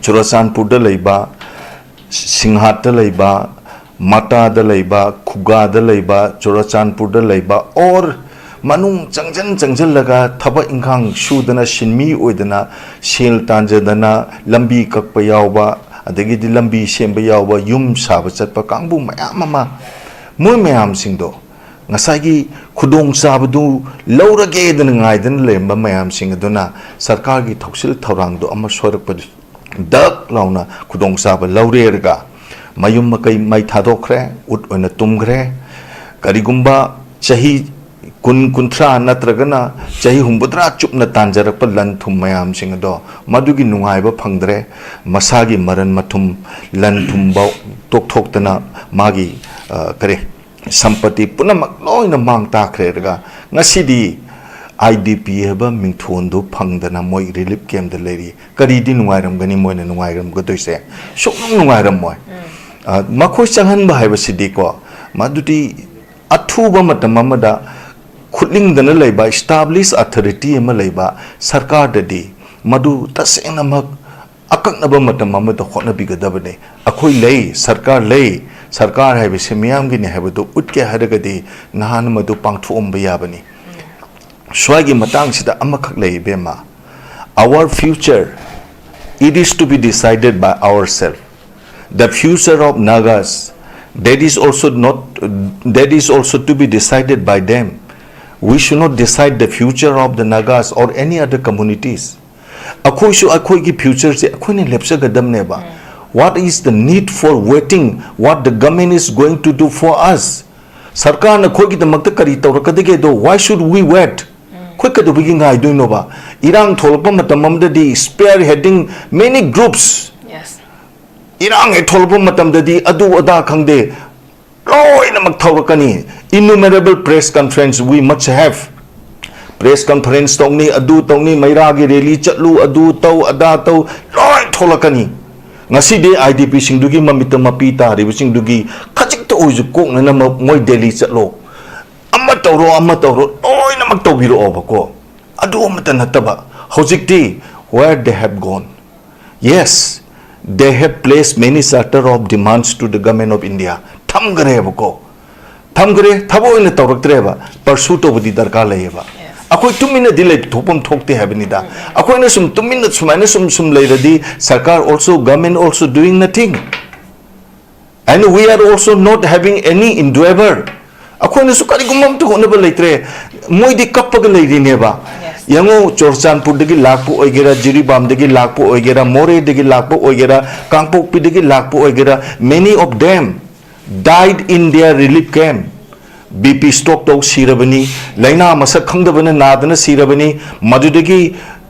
ꯆꯨꯔꯆꯥꯟꯄꯨꯔꯗ ꯂꯩꯕ, ꯁꯤꯡꯍꯥꯠꯇ ꯂꯩꯕ, ꯃꯇꯥꯗ ꯂꯩꯕ, ꯈꯨꯒꯥꯗ ꯂꯩꯕ, ꯆꯨꯔꯆꯥꯟꯄꯨꯔꯗ ꯂꯩꯕ, or ꯃꯅꯨꯡ ꯆꯪꯁꯤꯟ ꯆꯪꯁꯤꯜꯂꯒ ꯊꯕꯛ ꯏꯪꯈꯥꯡ ꯁꯨꯗꯅ, ꯁꯤꯟꯃꯤ ꯑꯣꯏꯗꯅ, ꯁꯦꯜ ꯇꯥꯟꯖꯗꯅ, ꯂꯝꯕꯤ ꯀꯛꯄ ꯌꯥꯎꯕ, ꯑꯗꯒꯤꯗꯤ ꯂꯝꯕꯤ ꯁꯦꯝꯕ ꯌꯥꯎꯕ, ꯌꯨꯝ ꯁꯥꯕ ꯆꯠꯄ ꯀꯥꯡꯕꯨ ꯃꯌꯥꯝ ꯑꯃ, ꯃꯣꯏ ꯃꯌꯥꯝꯁꯤꯡꯗꯣ ꯉꯁꯥꯏꯒꯤ ꯈꯨꯗꯣꯡꯆꯥꯕꯗꯨ ꯂꯧꯔꯒꯦꯗꯅ ꯉꯥꯏꯗꯅ ꯂꯩꯔꯝꯕ ꯃꯌꯥꯝꯁꯤꯡ ꯑꯗꯨꯅ ꯁꯔꯀꯥꯔꯒꯤ ꯊꯧꯁꯤꯜ ꯊꯧꯔꯥꯡꯗꯣ ꯑꯃ ꯁꯣꯏꯔꯛꯄꯗꯨ ꯗꯛ ꯂꯥꯎꯅ ꯈꯨꯗꯣꯡꯆꯥꯕ ꯂꯧꯔꯦꯔꯒ ꯃꯌꯨꯝ ꯃꯀꯩ ꯃꯩ ꯊꯥꯗꯣꯛꯈ꯭ꯔꯦ, ꯎꯠ ꯑꯣꯏꯅ ꯇꯨꯝꯈ꯭ꯔꯦ꯫ ꯀꯔꯤꯒꯨꯝꯕ ꯆꯍꯤ ꯀꯨꯟ, ꯀꯨꯟꯊ꯭ꯔꯥ ꯅꯠꯇ꯭ꯔꯒꯅ ꯆꯍꯤ ꯍꯨꯝꯐꯨꯇꯔꯥ ꯆꯨꯞꯅ ꯇꯥꯟꯖꯔꯛꯄ ꯂꯟ ꯊꯨꯝ ꯃꯌꯥꯝꯁꯤꯡ ꯑꯗꯣ ꯃꯗꯨꯒꯤ ꯅꯨꯡꯉꯥꯏꯕ ꯐꯪꯗ꯭ꯔꯦ꯫ ꯃꯁꯥꯒꯤ ꯃꯔꯟ ꯃꯊꯨꯝ, ꯂꯟ ꯊꯨꯝꯐꯥꯎ ꯇꯣꯛꯊꯣꯛꯇꯅ ꯃꯥꯒꯤ, ꯑ, ꯀꯔꯤ, ꯁꯝꯄꯇꯤ ꯄꯨꯝꯅꯃꯛ ꯂꯣꯏꯅ ꯃꯥꯡ ꯇꯥꯛꯈ꯭ꯔꯦꯔꯒ ꯉꯁꯤꯗꯤ ꯑꯥꯏ ꯗꯤ ꯄꯤ ꯍꯥꯏꯕ ꯃꯤꯡꯊꯣꯟꯗꯨ ꯐꯪꯗꯅ ꯃꯣꯏ ꯔꯤꯂꯤꯐ ꯀꯦꯝꯗ ꯂꯩꯔꯤ꯫ ꯀꯔꯤꯗꯤ ꯅꯨꯡꯉꯥꯏꯔꯝꯒꯅꯤ ꯃꯣꯏꯅ ꯅꯨꯡꯉꯥꯏꯔꯝꯒꯗꯣꯏꯁꯦ? ꯁꯨꯛꯅꯨꯡ ꯅꯨꯡꯉꯥꯏꯔꯝꯃꯣꯏ꯫ ꯑ, ꯃꯈꯣꯏ ꯆꯪꯍꯟꯕ ꯍꯥꯏꯕꯁꯤꯗꯤꯀꯣ, ꯃꯗꯨꯗꯤ ꯑꯊꯨꯕ ꯃꯇꯝ ꯑꯃꯗ ꯈꯨꯠꯂꯤꯡꯗꯅ ꯂꯩꯕ establish authority ꯑꯃ ꯂꯩꯕ ꯁꯔꯀꯥꯔꯗꯗꯤ ꯃꯗꯨ ꯇꯁꯦꯡꯅꯃꯛ ꯑꯀꯛꯅꯕ ꯃꯇꯝ ꯑꯃꯗ ꯍꯣꯠꯅꯕꯤꯒꯗꯕꯅꯤ꯫ ꯑꯩꯈꯣꯏ ꯂꯩ, ꯁꯔꯀꯥꯔ ꯂꯩ, ꯁꯔꯀꯥꯔ ꯍꯥꯏꯕꯁꯤ ꯃꯤꯌꯥꯝꯒꯤꯅꯤ ꯍꯥꯏꯕꯗꯨ ꯎꯠꯀꯦ ꯍꯥꯏꯔꯒꯗꯤ ꯅꯍꯥꯟ ꯃꯗꯨ ꯄꯥꯡꯊꯣꯛꯑꯝꯕ ꯌꯥꯕꯅꯤ꯫ ꯁ꯭ꯋꯥꯏꯒꯤ ꯃꯇꯥꯡꯁꯤꯗ ꯑꯃꯈꯛ ꯂꯩ, ꯏꯕꯦꯝꯃ꯫ Our future, it is to be decided by ourselves. The future of Nagas, that is also not, that is also to be decided by them. We should not decide the future of the Nagas or any other communities. ꯑꯩꯈꯣꯏꯁꯨ ꯑꯩꯈꯣꯏꯒꯤ future ꯁꯦ ꯑꯩꯈꯣꯏꯅ ꯂꯦꯞꯆꯒꯗꯕꯅꯦꯕ꯫ What is the need for waiting what the government is going to do for us? ꯁꯔꯀꯥꯔꯅ ꯑꯩꯈꯣꯏꯒꯤꯗꯃꯛꯇ ꯀꯔꯤ ꯇꯧꯔꯛꯀꯗꯒꯦꯗꯣ, why should we wait? ꯑꯩꯈꯣꯏ ꯀꯩꯗꯧꯕꯒꯤ ꯉꯥꯏꯗꯣꯏꯅꯣꯕ? ꯏꯔꯥꯡ ꯊꯣꯛꯂꯛꯄ ꯃꯇꯝ ꯑꯃꯗꯗꯤ spearheading many groups, Yes. ꯏꯔꯥꯡ ꯍꯦꯛ ꯊꯣꯛꯂꯛꯄ ꯃꯇꯝꯗꯗꯤ ꯑꯗꯨ ꯑꯗꯥ ꯈꯪꯗꯦ, ꯂꯣꯏꯅꯃꯛ ꯊꯣꯛꯂꯛꯀꯅꯤ꯫ Innumerable press conference we must have. Press conference ꯇꯧꯅꯤ, ꯑꯗꯨ ꯇꯧꯅꯤ, ꯃꯩꯔꯥꯒꯤ rally ꯆꯠꯂꯨ, ꯑꯗꯨ ꯇꯧ, ꯑꯗꯥ ꯇꯧ, ꯂꯣꯏ ꯊꯣꯛꯂꯛꯀꯅꯤ꯫ ꯉꯁꯤꯗꯤ IDPꯁꯤꯡꯗꯨꯒꯤ ꯃꯃꯤꯠꯇ ꯃꯄꯤ ꯇꯥꯔꯤꯕꯁꯤꯡꯗꯨꯒꯤ ꯈꯖꯤꯛꯇ ꯑꯣꯏꯔꯁꯨ ꯀꯣꯛꯅꯅꯕ ꯃꯣꯏ ꯗꯦꯜꯂꯤ ꯆꯠꯂꯣ, ꯑꯃ ꯇꯧꯔꯣ, ꯑꯃ ꯇꯧꯔꯣ, ꯂꯣꯏꯅꯃꯛ ꯇꯧꯕꯤꯔꯛꯑꯣꯕꯀꯣ꯫ ꯑꯗꯨ ꯑꯃꯠꯇ ꯅꯠꯇꯕ, ꯍꯧꯖꯤꯛꯇꯤ where they have gone? Yes, they have placed many charter of demands to the Government of India. ꯊꯝꯈ꯭ꯔꯦꯕꯀꯣ, ꯊꯝꯈ꯭ꯔꯦ, ꯊꯕꯛ ꯑꯣꯏꯅ ꯇꯧꯔꯛꯇ꯭ꯔꯦꯕ, pursue ꯇꯧꯕꯗꯤ ꯗꯔꯀꯥꯔ ꯂꯩꯌꯦꯕ꯫ ꯑꯩꯈꯣꯏ ꯇꯨꯃꯤꯟꯅꯗꯤ ꯂꯩꯊꯣꯛꯐꯝ ꯊꯣꯛꯇꯦ ꯍꯥꯏꯕꯅꯤꯗ꯫ ꯑꯩꯈꯣꯏꯅ ꯁꯨꯝ ꯇꯨꯃꯤꯟꯅ ꯁꯨꯃꯥꯏꯅ ꯁꯨꯝ ꯁꯨꯝ ꯂꯩꯔꯗꯤ, ꯁꯔꯀꯥꯔ also, government also doing nothing. And we are also not having any endeavor. ꯑꯩꯈꯣꯏꯅꯁꯨ ꯀꯔꯤꯒꯨꯝꯕ ꯑꯝꯇ ꯍꯣꯠꯅꯕ ꯂꯩꯇ꯭ꯔꯦ꯫ ꯃꯣꯏꯗꯤ ꯀꯞꯄꯒ ꯂꯩꯔꯤꯅꯦꯕ꯫ ꯌꯦꯡꯉꯣ, ꯆꯨꯔꯆꯥꯟꯄꯨꯔꯗꯒꯤ ꯂꯥꯛꯄ ꯑꯣꯏꯒꯦꯔꯥ, ꯖꯤꯔꯤꯕꯥꯝꯗꯒꯤ ꯂꯥꯛꯄ ꯑꯣꯏꯒꯦꯔꯥ, ꯃꯣꯔꯦꯗꯒꯤ ꯂꯥꯛꯄ ꯑꯣꯏꯒꯦꯔꯥ, ꯀꯥꯡꯄꯣꯛꯄꯤꯗꯒꯤ ꯂꯥꯛꯄ ꯑꯣꯏꯒꯦꯔꯥ, many of them died in their relief camp. BP stroke ꯇꯧ ꯁꯤꯔꯕꯅꯤ, ꯂꯥꯏꯅꯥ ꯃꯁꯛ ꯈꯪꯗꯕꯅ ꯅꯥꯗꯅ ꯁꯤꯔꯕꯅꯤ, ꯃꯗꯨꯗꯒꯤ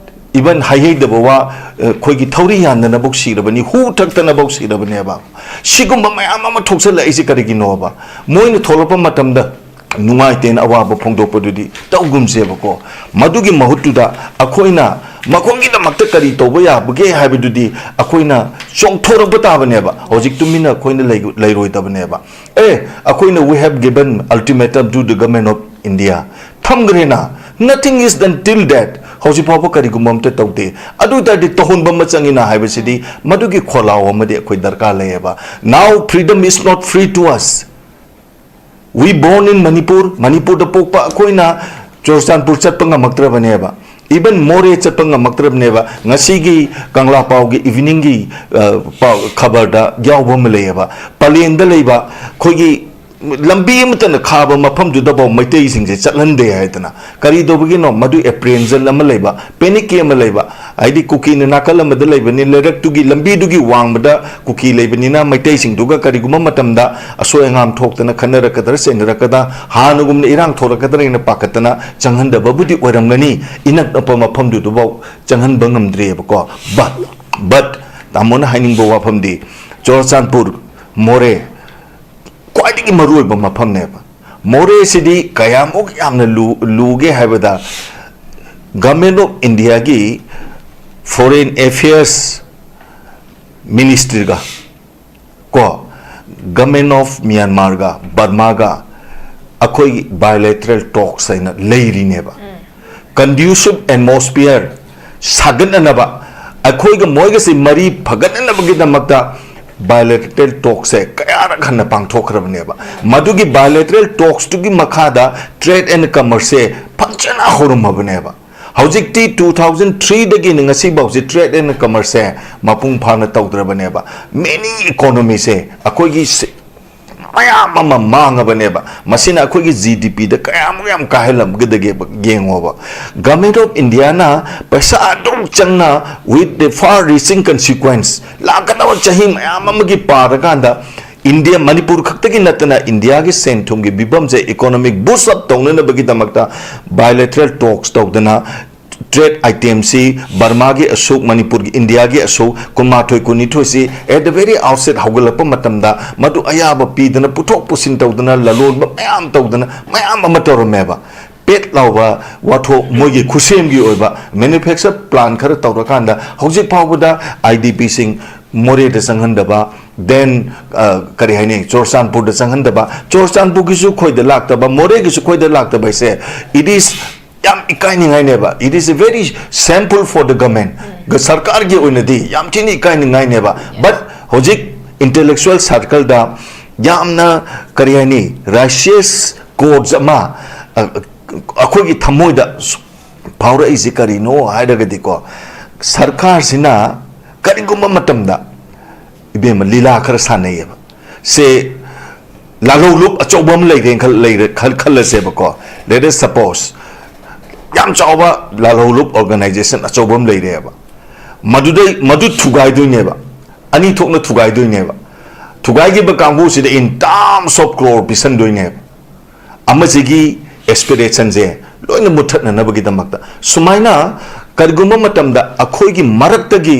even ꯍꯥꯏꯍꯩꯗꯕ ꯋꯥ, ꯑꯩꯈꯣꯏꯒꯤ ꯊꯧꯔꯤ ꯌꯥꯟꯗꯅꯐꯧ ꯁꯤꯔꯕꯅꯤ, ꯍꯨ ꯊꯛꯇꯅꯐꯧ ꯁꯤꯔꯕꯅꯦꯕ꯫ ꯁꯤꯒꯨꯝꯕ ꯃꯌꯥꯝ ꯑꯃ ꯊꯣꯛꯆꯜꯂꯛꯏꯁꯦ ꯀꯔꯤꯒꯤꯅꯣꯕ? ꯃꯣꯏꯅ ꯊꯣꯛꯂꯛꯄ ꯃꯇꯝꯗ ꯅꯨꯡꯉꯥꯏꯇꯦꯅ ꯑꯋꯥꯕ ꯐꯣꯡꯗꯣꯛꯄꯗꯨꯗꯤ ꯇꯧꯒꯨꯝꯁꯦꯕꯀꯣ꯫ ꯃꯗꯨꯒꯤ ꯃꯍꯨꯠꯇꯨꯗ ꯑꯩꯈꯣꯏꯅ ꯃꯈꯣꯏꯒꯤꯗꯃꯛꯇ ꯀꯔꯤ ꯇꯧꯕ ꯌꯥꯕꯒꯦ ꯍꯥꯏꯕꯗꯨꯗꯤ ꯑꯩꯈꯣꯏꯅ ꯆꯣꯡꯊꯣꯔꯛꯄ ꯇꯥꯕꯅꯦꯕ꯫ ꯍꯧꯖꯤꯛ ꯇꯨꯃꯤꯟꯅ ꯑꯩꯈꯣꯏꯅ ꯂꯩ-, ꯂꯩꯔꯣꯏꯗꯕꯅꯦꯕ꯫ ꯑꯦ, ꯑꯩꯈꯣꯏꯅ we have given ultimatum to the Government of India. ꯊꯝꯈ꯭ꯔꯦꯅ꯫ Nothing is done till that. ꯍꯧꯖꯤꯛ ꯐꯥꯎꯕ ꯀꯔꯤꯒꯨꯝꯕ ꯑꯝꯇ ꯇꯧꯗꯦ꯫ ꯑꯗꯨ ꯑꯣꯏ ꯇꯥꯔꯗꯤ ꯇꯧꯍꯟꯕ ꯑꯃ ꯆꯪꯉꯤꯅ ꯍꯥꯏꯕꯁꯤꯗꯤ ꯃꯗꯨꯒꯤ ꯈꯣꯜꯂꯥꯎ ꯑꯃꯗꯤ ꯑꯩꯈꯣꯏ ꯗꯔꯀꯥꯔ ꯂꯩꯌꯦꯕ꯫ Now freedom is not free to us. We born in Manipur, ꯃꯅꯤꯄꯨꯔꯗ ꯄꯣꯛꯄ ꯑꯩꯈꯣꯏꯅ ꯆꯨꯔꯆꯥꯟꯄꯨꯔ ꯆꯠꯄ ꯉꯝꯃꯛꯇ꯭ꯔꯕꯅꯦꯕ, even ꯃꯣꯔꯦ ꯆꯠꯄ ꯉꯝꯃꯛꯇ꯭ꯔꯕꯅꯦꯕ꯫ ꯉꯁꯤꯒꯤ ꯀꯪꯂꯥ ꯄꯥꯎꯒꯤ eveningꯒꯤ, ꯑ, ꯄꯥꯎ, ꯈꯕꯔꯗ ꯌꯥꯎꯕ ꯑꯃ ꯂꯩꯌꯦꯕ, ꯄꯂꯦꯟꯗ ꯂꯩꯕ ꯑꯩꯈꯣꯏꯒꯤ ꯂꯝꯕꯤ ꯑꯃꯠꯇꯅ ꯈꯥꯕ ꯃꯐꯝꯗꯨꯗꯐꯥꯎ ꯃꯩꯇꯩꯁꯤꯡꯁꯦ ꯆꯠꯍꯟꯗꯦ ꯍꯥꯏꯗꯅ꯫ ꯀꯔꯤ ꯇꯧꯕꯒꯤꯅꯣ? ꯃꯗꯨ apprehension ꯑꯃ ꯂꯩꯕ, panic ꯑꯃ ꯂꯩꯕ, ꯍꯥꯏꯗꯤ ꯀꯨꯀꯤꯅ ꯅꯥꯀꯜ ꯑꯃꯗ ꯂꯩꯕꯅꯤ, ꯂꯩꯔꯛꯇꯨꯒꯤ ꯂꯝꯕꯤꯗꯨꯒꯤ ꯋꯥꯡꯃꯗ ꯀꯨꯀꯤ ꯂꯩꯕꯅꯤꯅ, ꯃꯩꯇꯩꯁꯤꯡꯗꯨꯒ ꯀꯔꯤꯒꯨꯝꯕ ꯃꯇꯝꯗ ꯑꯁꯣꯏ ꯑꯉꯥꯝ ꯊꯣꯛꯇꯅ ꯈꯟꯅꯔꯛꯀꯗ꯭ꯔꯥ, ꯆꯩꯅꯔꯛꯀꯗ꯭ꯔꯥ, ꯍꯥꯟꯅꯒꯨꯝꯅ ꯏꯔꯥꯡ ꯊꯣꯛꯂꯛꯀꯗ꯭ꯔꯥ ꯍꯥꯏꯅ ꯄꯥꯈꯠꯇꯅ ꯆꯪꯍꯟꯗꯕꯕꯨꯗꯤ ꯑꯣꯏꯔꯝꯒꯅꯤ, ꯏꯅꯛ ꯅꯛꯄ ꯃꯐꯝꯗꯨꯗꯐꯥꯎ ꯆꯪꯍꯟꯕ ꯉꯝꯗ꯭ꯔꯤꯑꯕꯀꯣ꯫ But, but ꯇꯥꯃꯣꯅ ꯍꯥꯏꯅꯤꯡꯕ ꯋꯥꯐꯝꯗꯤ, ꯆꯨꯔꯆꯥꯟꯄꯨꯔ, ꯃꯣꯔꯦ, ꯈ꯭ꯋꯥꯏꯗꯒꯤ ꯃꯔꯨꯑꯣꯏꯕ ꯃꯐꯝꯅꯦꯕ꯫ ꯃꯣꯔꯦꯁꯤꯗꯤ ꯀꯌꯥꯃꯨꯛ ꯌꯥꯝꯅ ꯂꯨ-, ꯂꯨꯒꯦ ꯍꯥꯏꯕꯗ, Government of Indiaꯒꯤ Foreign Affairs Ministryꯒ ꯀꯣ, Government of Myanmarꯒ, ꯕꯔꯃꯥꯒ ꯑꯩꯈꯣꯏꯒꯤ bilateral talks ꯍꯥꯏꯅ ꯂꯩꯔꯤꯅꯦꯕ꯫ Conducive atmosphere ꯁꯥꯒꯠꯅꯅꯕ, ꯑꯩꯈꯣꯏꯒ ꯃꯣꯏꯒꯁꯤ ꯃꯔꯤ ꯐꯒꯠꯅꯅꯕꯒꯤꯗꯃꯛꯇ bilateral talksꯁꯦ ꯀꯌꯥꯔꯛ ꯍꯟꯅ ꯄꯥꯡꯊꯣꯛꯈ꯭ꯔꯕꯅꯦꯕ꯫ ꯃꯗꯨꯒꯤ bilateral talksꯇꯨꯒꯤ ꯃꯈꯥꯗ trade and commerceꯁꯦ ꯐꯖꯅ ꯍꯧꯔꯝꯃꯕꯅꯦꯕ꯫ ꯍꯧꯖꯤꯛꯇꯤ two thousand threeꯗꯒꯤꯅ ꯉꯁꯤꯐꯥꯎꯁꯤ trade and commerceꯁꯦ ꯃꯄꯨꯡ ꯐꯥꯅ ꯇꯧꯗ꯭ꯔꯕꯅꯦꯕ꯫ Many economyꯁꯦ ꯑꯩꯈꯣꯏꯒꯤ ꯁꯤ-, ꯃꯌꯥꯝ ꯑꯃ ꯃꯥꯡꯉꯕꯅꯦꯕ꯫ ꯃꯁꯤꯅ ꯑꯩꯈꯣꯏꯒꯤ GDPꯗ ꯀꯌꯥꯃꯨꯛ ꯌꯥꯝ ꯀꯥꯏꯍꯜꯂꯝꯒꯗꯒꯦꯕ ꯌꯦꯡꯉꯣꯕ꯫ Government of Indiaꯅ ꯄꯩꯁꯥ ꯑꯗꯨꯛ ꯆꯪꯅ, with the far reaching consequence, ꯂꯥꯛꯀꯗꯕ ꯆꯍꯤ ꯃꯌꯥꯝ ꯑꯃꯒꯤ ꯄꯥꯔꯀꯥꯟꯗ, ꯏꯟꯗꯤꯌꯥ, ꯃꯅꯤꯄꯨꯔ ꯈꯛꯇꯒꯤ ꯅꯠꯇꯅ ꯏꯟꯗꯤꯌꯥꯒꯤ ꯁꯦꯟ ꯊꯨꯝꯒꯤ ꯐꯤꯕꯝꯁꯦ economic boost up ꯇꯧꯅꯅꯕꯒꯤꯗꯃꯛꯇ bilateral talks ꯇꯧꯗꯅ, trade itemꯁꯤ ꯕꯔꯃꯥꯒꯤ ꯑꯁꯨꯛ, ꯃꯅꯤꯄꯨꯔꯒꯤ, ꯏꯟꯗꯤꯌꯥꯒꯤ ꯑꯁꯨꯛ, ꯀꯨꯟꯃꯥꯊꯣꯏ, ꯀꯨꯟꯅꯤꯊꯣꯏꯁꯤ at the very outset ꯍꯧꯒꯠꯂꯛꯄ ꯃꯇꯝꯗ ꯃꯗꯨ ꯑꯌꯥꯕ ꯄꯤꯗꯅ, ꯄꯨꯊꯣꯛ ꯄꯨꯁꯤꯟ ꯇꯧꯗꯅ, ꯂꯂꯣꯟꯕ ꯃꯌꯥꯝ ꯇꯧꯗꯅ ꯃꯌꯥꯝ ꯑꯃ ꯇꯧꯔꯝꯃꯦꯕ꯫ ꯄꯦꯠ ꯂꯥꯎꯕ ꯋꯥꯊꯣꯛ, ꯃꯣꯏꯒꯤ ꯈꯨꯠꯁꯦꯝꯒꯤ ꯑꯣꯏꯕ manufacture plan ꯈꯔ ꯇꯧꯔꯀꯥꯟꯗ, ꯍꯧꯖꯤꯛ ꯐꯥꯎꯕꯗ IDPꯁꯤꯡ ꯃꯣꯔꯦꯗ ꯆꯪꯍꯟꯗꯕ, then, ꯑ, ꯀꯔꯤ ꯍꯥꯏꯅꯤ, ꯆꯨꯔꯆꯥꯟꯄꯨꯔꯗ ꯆꯪꯍꯟꯗꯕ, ꯆꯨꯔꯆꯥꯟꯄꯨꯔꯒꯤꯁꯨ ꯑꯩꯈꯣꯏꯗ ꯂꯥꯛꯇꯕ, ꯃꯣꯔꯦꯒꯤꯁꯨ ꯑꯩꯈꯣꯏꯗ ꯂꯥꯛꯇꯕ ꯍꯥꯏꯁꯦ, it is ꯌꯥꯝ ꯏꯀꯥꯏꯅꯤꯡꯉꯥꯏꯅꯦꯕ꯫ It is very shameful for the government. ꯒ-, ꯁꯔꯀꯥꯔꯒꯤ ꯑꯣꯏꯅꯗꯤ ꯌꯥꯝ ꯊꯤꯅ ꯏꯀꯥꯏꯅꯤꯡꯉꯥꯏꯅꯦꯕ꯫ But ꯍꯧꯖꯤꯛ intellectual circleꯗ ꯌꯥꯝꯅ, ꯀꯔꯤ ꯍꯥꯏꯅꯤ, righteous chords ꯑꯃ, ꯑ, ꯑꯩꯈꯣꯏꯒꯤ ꯊꯃꯣꯏꯗ ꯐꯥꯎꯔꯛꯏꯁꯤ ꯀꯔꯤꯅꯣ ꯍꯥꯏꯔꯒꯗꯤꯀꯣ, ꯁꯔꯀꯥꯔꯁꯤꯅ ꯀꯔꯤꯒꯨꯝꯕ ꯃꯇꯝꯗ, ꯏꯕꯦꯝꯃ, ꯂꯤꯂꯥ ꯈꯔ ꯁꯥꯟꯅꯩꯌꯦꯕ꯫ ꯁꯦ, ꯂꯥꯂꯣꯡꯂꯨꯞ ꯑꯆꯧꯕ ꯑꯃ ꯂꯩꯔꯦꯅ ꯈꯜ-, ꯂꯩꯔꯦ ꯈꯜ-, ꯈꯜꯂꯁꯦꯕꯀꯣ꯫ Let us suppose, ꯌꯥꯝ ꯆꯥꯎꯕ ꯂꯥꯜꯍꯧꯂꯨꯞ organization ꯑꯆꯧꯕ ꯑꯃ ꯂꯩꯔꯦꯕ꯫ ꯃꯗꯨꯗꯩ ꯃꯗꯨ ꯊꯨꯒꯥꯏꯗꯣꯏꯅꯦꯕ, ꯑꯅꯤ ꯊꯣꯛꯅ ꯊꯨꯒꯥꯏꯗꯣꯏꯅꯦꯕ꯫ ꯊꯨꯒꯥꯏꯈꯤꯕ ꯀꯥꯡꯕꯨꯁꯤꯗ in terms of crore ꯄꯤꯁꯟꯗꯣꯏꯅꯦꯕ꯫ ꯑꯃꯁꯤꯒꯤ aspirationꯁꯦ ꯂꯣꯏꯅ ꯃꯨꯠꯊꯠꯅꯅꯕꯒꯤꯗꯃꯛꯇ꯫ ꯁꯨꯃꯥꯏꯅ ꯀꯔꯤꯒꯨꯝꯕ ꯃꯇꯝꯗ ꯑꯩꯈꯣꯏꯒꯤ ꯃꯔꯛꯇꯒꯤ,